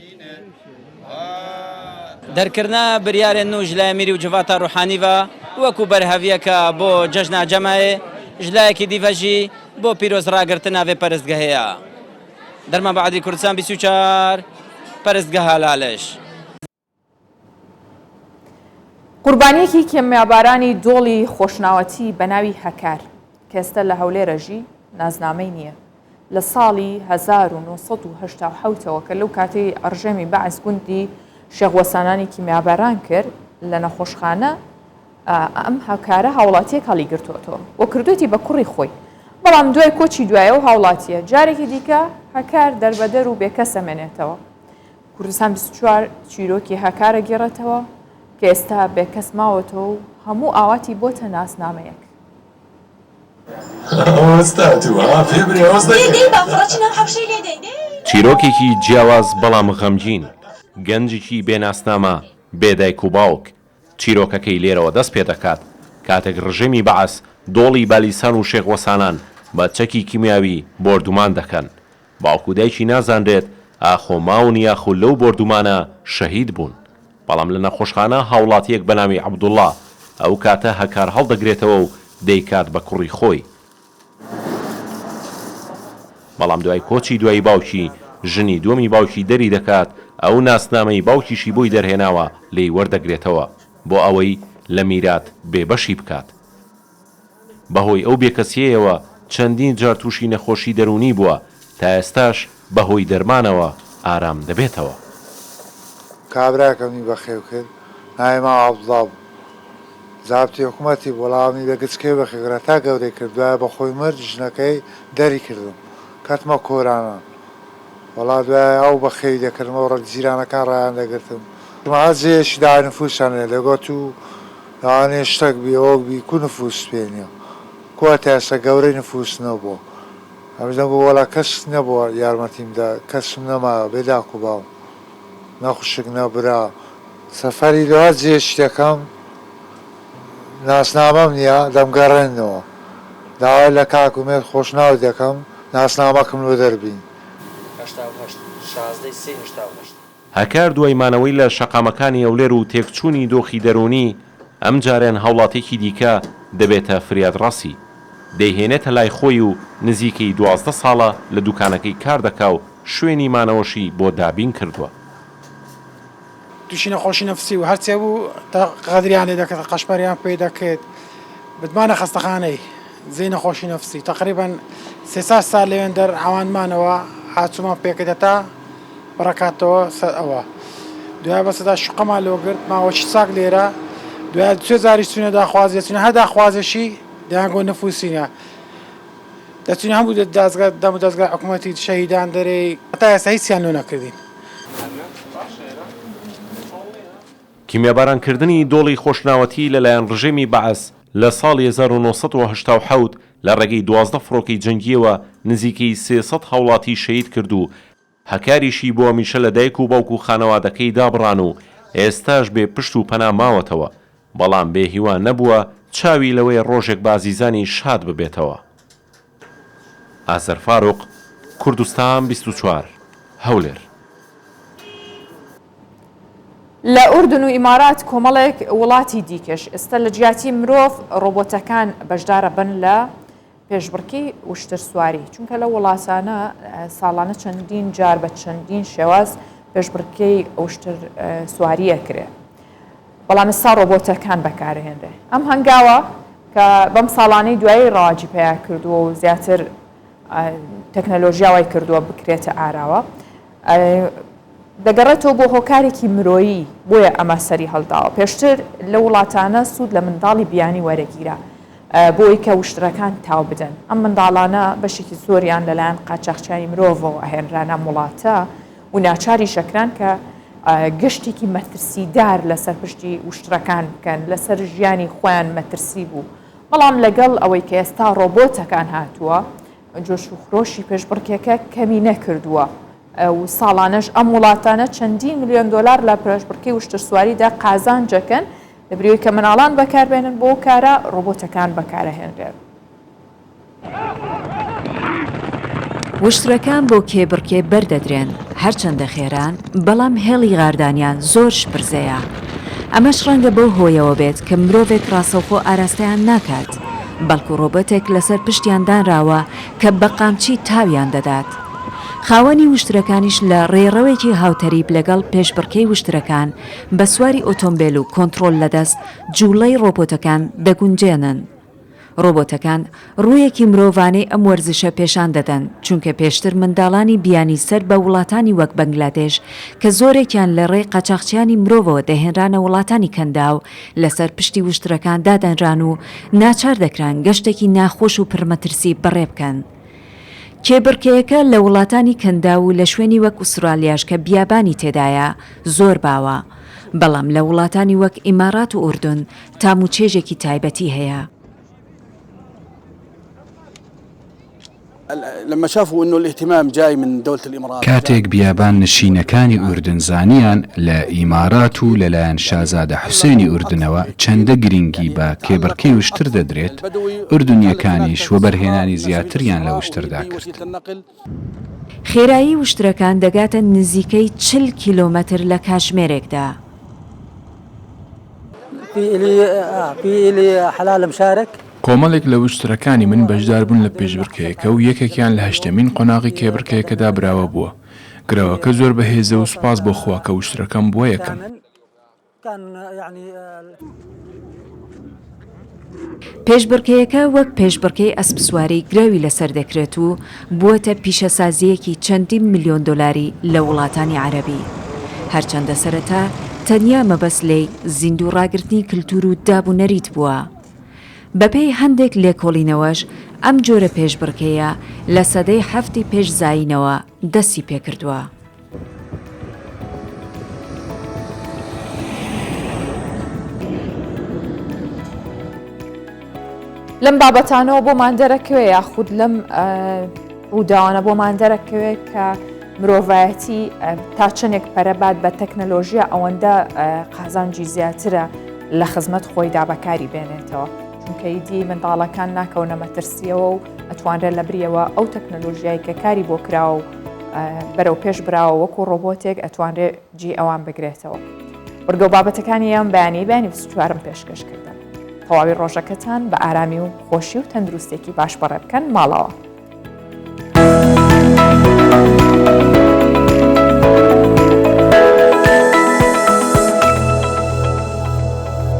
Derkirina biryarên nû ji layê Mîrî û Civata Ruhanî ve wekû berheviyeke bo cejna Cemayê, ji layekî dî ve jî bo pîroz ragirtina vê perestgehê ye. Derman Baadî Kurdistan 24 Perestgeha Laliş. قوربانیەکی کیمیابارانی دۆڵی خۆشناوەتی بە ناوی هەکار کە ئێستا لە هەولێرە ژی نازنامەی نییە لە ساڵی 1970 ەوە کە لەو کاتەی ڕژێمی بەعس گوندی شێخ وەسانانی کیمیاباران کرد لە نەخۆشخانە ئەم هاوکارە هاوڵاتیەک هەڵیگرتۆتەوە و کردوێتی بە کوڕی خۆی، بەڵام دوای کۆچی دوای ئەو هاوڵاتیە جارێکی دیکە هەکار دەربەدەر و بێکەس ئەمێنێتەوە. کوردستان 24 چیرۆکی هەکار ئەگێڕێتەوە کە ئێستا بێکەس ماوەتەوە و هەموو ئاواتی بۆتە ناسنامەیەک. چیرۆکێکی جیاواز بەڵام غەمگین، گەنجێکی بێ ناسنامە، بێ دایک و باوک، چیرۆکەکەی لێرەوە دەست پێدەکات، کاتێک ڕژێمی بەعس دۆڵی بالیسان و شێخ وەسانان بە چەکی کیمیاوی بۆردومان دەکەن، باوک و دایکی نازانرێت ئاخۆ ماون یاخو لەو بۆردومانە شەهید بوون، بەڵام لە نەخۆشخانە هاوڵاتییەک بەناوی عەبدوڵا ئەو کاتە هەکار هەڵدەگرێتەوە و دەیکات بە کوڕی خۆی. بەڵام دوای کۆچی دوایی باوکی، ژنی دووەمی باوکی دەری دەکات، ئەو ناسنامەی باوکیشی بۆی دەرهێناوە لێی وەردەگرێتەوە، بۆ ئەوەی لە میرات بێبەشی بکات. بەهۆی ئەو بێکەسییەیەوە چەندین جار تووشی نەخۆشی دەروونی بووە، تا ئێستاش بەهۆی دەرمانەوە ئارام دەبێتەوە. کابراکەمی بەخێو کرد، ناوی مام عەبدوڵا بوو. زابتی حکومەتی بوو وەڵا ئەمنی لە گچکەی بەخێ کرد هەتا گەورەی کرد دوایە بە خۆی مرد ژنەکەی دەری کردم کەتمە کۆرانان وەڵا دوایە ئەو بەخێوی دەکردم ئەو ڕەگ جیرانەکان ڕایان دەگرتم هەر جێیەکی داوای نفوسیان لێ دەگۆت و لەوانەیە شتەک بی ئەوەک بی کو نفوست پێ نیە کو هەتا ئێستا گەورەی نفوس نەبووە ئەمنیش دەمگۆ وەڵا کەس نەبووە یارمەتیم دا کەسم نەمایەوە بێ داک و باوم نە خوشک نە برا سەفەری لۆ هەر جێیەکی دەکەم ناسنامەم نیە دەمگەڕێننەوە داوای لە کاک ئومێد خۆشناو دەکەم ناسنامەکم لۆ دەربین. 88، شازدەی سێی 88. هەکار دوای مانەوەی لە شەقامەکانی هەولێر و تێکچوونی دۆخی دەروونی، ئەمجارەیان هاوڵاتیەکی دیکە دەبێتە فریادڕەسی، دەیهێنێتە لای خۆی و نزیکەی 12 ساڵە لە دوکانەکەی کار دەکا و شوێنی مانەوەشی بۆ دابین کردووە. توشی نەخۆشی نەفسی و هەرچێ بوو تا غەدریان لێ دەکرد قەشمەریان پێ دەکرد بتمانە خەستەخانەی جێی نەخۆشی نەفسی تەقریبەن سێ چار سال لەوێن دەر عەواندمانەوە هاچومان پێکرد هەتا بڕەکاتەوە سەر ئەوە دوای بەسەدا شوقەمان لۆ گرت ماوەکی چاک لێرە دوای سێ جاریش چوینە داخوازیە چوینە هەر داخوازێکی دەیانگۆ نفوسینە دەچوینە هەموو دەزگا دەم و دەزگای حکوومەتی شەهیدان دەرێی هەتا ئێستا هیچیان لۆ نەکردین. کیمیابارانکردنی دۆڵی خۆشناوەتی لەلایەن ڕژێمی بەعس لە ساڵی 1987 لە ڕێگەی 12 فڕۆکەی جەنگییەوە نزیکەی 300 هاوڵاتی شەهید کرد و هەکاریشی بۆ هەمیشە لە دایک و باوک و خانەوادەکەی دابڕان و ئێستاش بێ پشت و پەنا ماوەتەوە، بەڵام بێ هیوا نەبووە، چاوی لەوەیە ڕۆژێک بە ئازیزانی شاد ببێتەوە. ئازەر فاروق، کوردستان 24، هەولێر. لە ئوردن و ئیمارات کۆمەڵێک وڵاتی دیکەش ئێستا لە جیاتی مرۆڤ ڕۆبۆتەکان بەشدارەبن لە پێشبڕکێی وشترسواری، چونکە لەو وڵاتانە ساڵانە چەندین جار بە چەندین شێواز پێشبڕکێی وشتر سواری ئەکرێ بەڵام ئێستا ڕۆبۆتەکان بەکارهێنرێ ئەم هەنگاوە کە بەم ساڵانەی دوایی ڕەواجی پیا کردووە و زیاتر تەکنەلۆژیا وای کردووە بکرێتە ئاراوە دەگەڕێتەوە بۆ هۆکارێکی مرۆیی بۆیە ئەمە سەری هەڵداوە پێشتر لە وڵاتانە سوود لە منداڵی بیانی وەرەگیرا بۆی کە وشترەکان تاو بدەن ئەم منداڵانە بەشێکی زۆریان لەلایەن قاچاخچیانی مرۆڤەوە ئەهێنران ئەم وڵاتە و ناچاری شەکران کە گەشتێکی مەترسیدار لەسەر پشتی وشترەکان بکەن لەسەر ژیانی خۆیان مەترسی بوو بەڵام لەگەڵ ئەوەی کە ئێستا ڕۆبۆتەکان هاتووە جۆش و خرۆشی پێشبڕکێکە کەمی نەکردووە و ساڵانەش ئەم وڵاتانە چەندین ملیۆن دۆلار لە پێشبڕکێی وشترسواریدا قازانجەکەن، لەبریوەی کە مناڵان بەکاربێنن بۆ ئەو کارە ڕۆبۆتەکان بەکارەهێنرێن. وشترەکان بۆ کێبڕکێ بەردەدرێن، هەرچەندە خێران، بەڵام هێڵی غاردانیان زۆر شپرزەیە. ئەمەش ڕەنگە بەو هۆیەوە بێت کە مرۆڤێک ڕاستەوخۆ ئاراستەیان ناکات، بەڵکو ڕۆبۆتێک لەسەر پشتیان دانراوە کە بە قامچی تاویان دەدات. خاوەنی وشترەکانیش لە ڕێڕەوێکی هاوتەریب لەگەڵ پێشبڕکێی وشترەکان بە سواری ئۆتۆمبێل و کۆنتڕۆل لەدەست جووڵەی ڕۆبۆتەکان دەگونجێنن. ڕۆبۆتەکان ڕوویەکی مرۆڤانەی ئەم وەرزشە پێشان دەدەن، چونکە پێشتر منداڵانی بیانی سەر بە وڵاتانی وەک بەنگلادێش کە زۆرێکیان لە ڕێی قاچاخچیانی مرۆڤەوە دەهێنرانە وڵاتانی کەنداو لەسەر پشتی وشترەکان دادەنران و ناچار دەکران گەشتێکی ناخۆش و پڕمەترسی بەڕێ بکەن. کێبڕکێیەکە لە وڵاتانی کەنداو و لە شوێنی وەک ئوسترالیاش کە بیابانی تێدایە زۆر باوە، بەڵام لە وڵاتانی وەک ئیماڕات و ئوردن تام و چێژێکی تایبەتی هەیە. کاتێک بیابان نشینەکانی ئوردن زانیان لە ئیمارات و لەلایەن شازادە حوسێنی ئوردنەوە چەندە گرینگی بە کێبڕکێی وشتر دەدرێت، ئوردنییەکانیش وەبەرهێنانی زیاتریان لە وشتردا کرد. خێرایی وشترەکان دەگاتە نزیکەی 40 کیلۆمەتر لە کاتژمێرێکدا. کۆمەڵێک لە وشترەکانی من بەشدار بوون لە پێشبڕکێیەکە و یەکێکیان لە هەشتەمین قۆناغی کێبڕکێیەکەدا براوە بووە. گرەوەکە زۆر بەهێزە و سوپاس بۆ خوا کە وشترەکەم بووە یەکەم. پێشبڕکێیەکە وەک پێشبڕکێی ئەسپسواری گرەوی لەسەر دەکرێت و بووەتە پیشەسازییەکی چەندین ملیۆن دۆلاری لە وڵاتانی عەرەبی. هەرچەندە سەرەتا. تەنیا مەبەست لێی زیندوو ڕاگرتنی کلتور و داب و نەریت بووە. بەپێی هەندێک لێکۆڵینەوەش ئەم جۆرە پێشبڕکێیە لە سەدەی حەفتی پێش زایینەوە دەستی پێکردووە. لەم بابەتانەوە بۆمان دەرەکەوێ یاخود لەم ڕووداوانە بۆمان دەرەکەوێ کە مرۆڤایەتی تا چەندێک پەرە بات بە تەکنەلۆژیا ئەوەندە قازانجی زیاترە لە خزمەت خۆیدا بەکاری بێنێتەوە چونکە ئیدی منداڵەکان ناکەونە مەترسیەوە و ئەتوانرێت لە بریەوە ئەو تەکنەلۆژیای کە کاری بۆ کراوە و بەرەو پێش براوە وەکو ڕۆبۆتێک ئەتوانرێت جێی ئەوان بگرێتەوە. بڕگە و بابەتەکانی ئەم بەیانی بەیانی 24م پێشکەش کردن. تەواوی ڕۆژەکەتان بە ئارامی و خۆشی و تەندروستێکی باش بەڕێ بکەن ماڵەوە.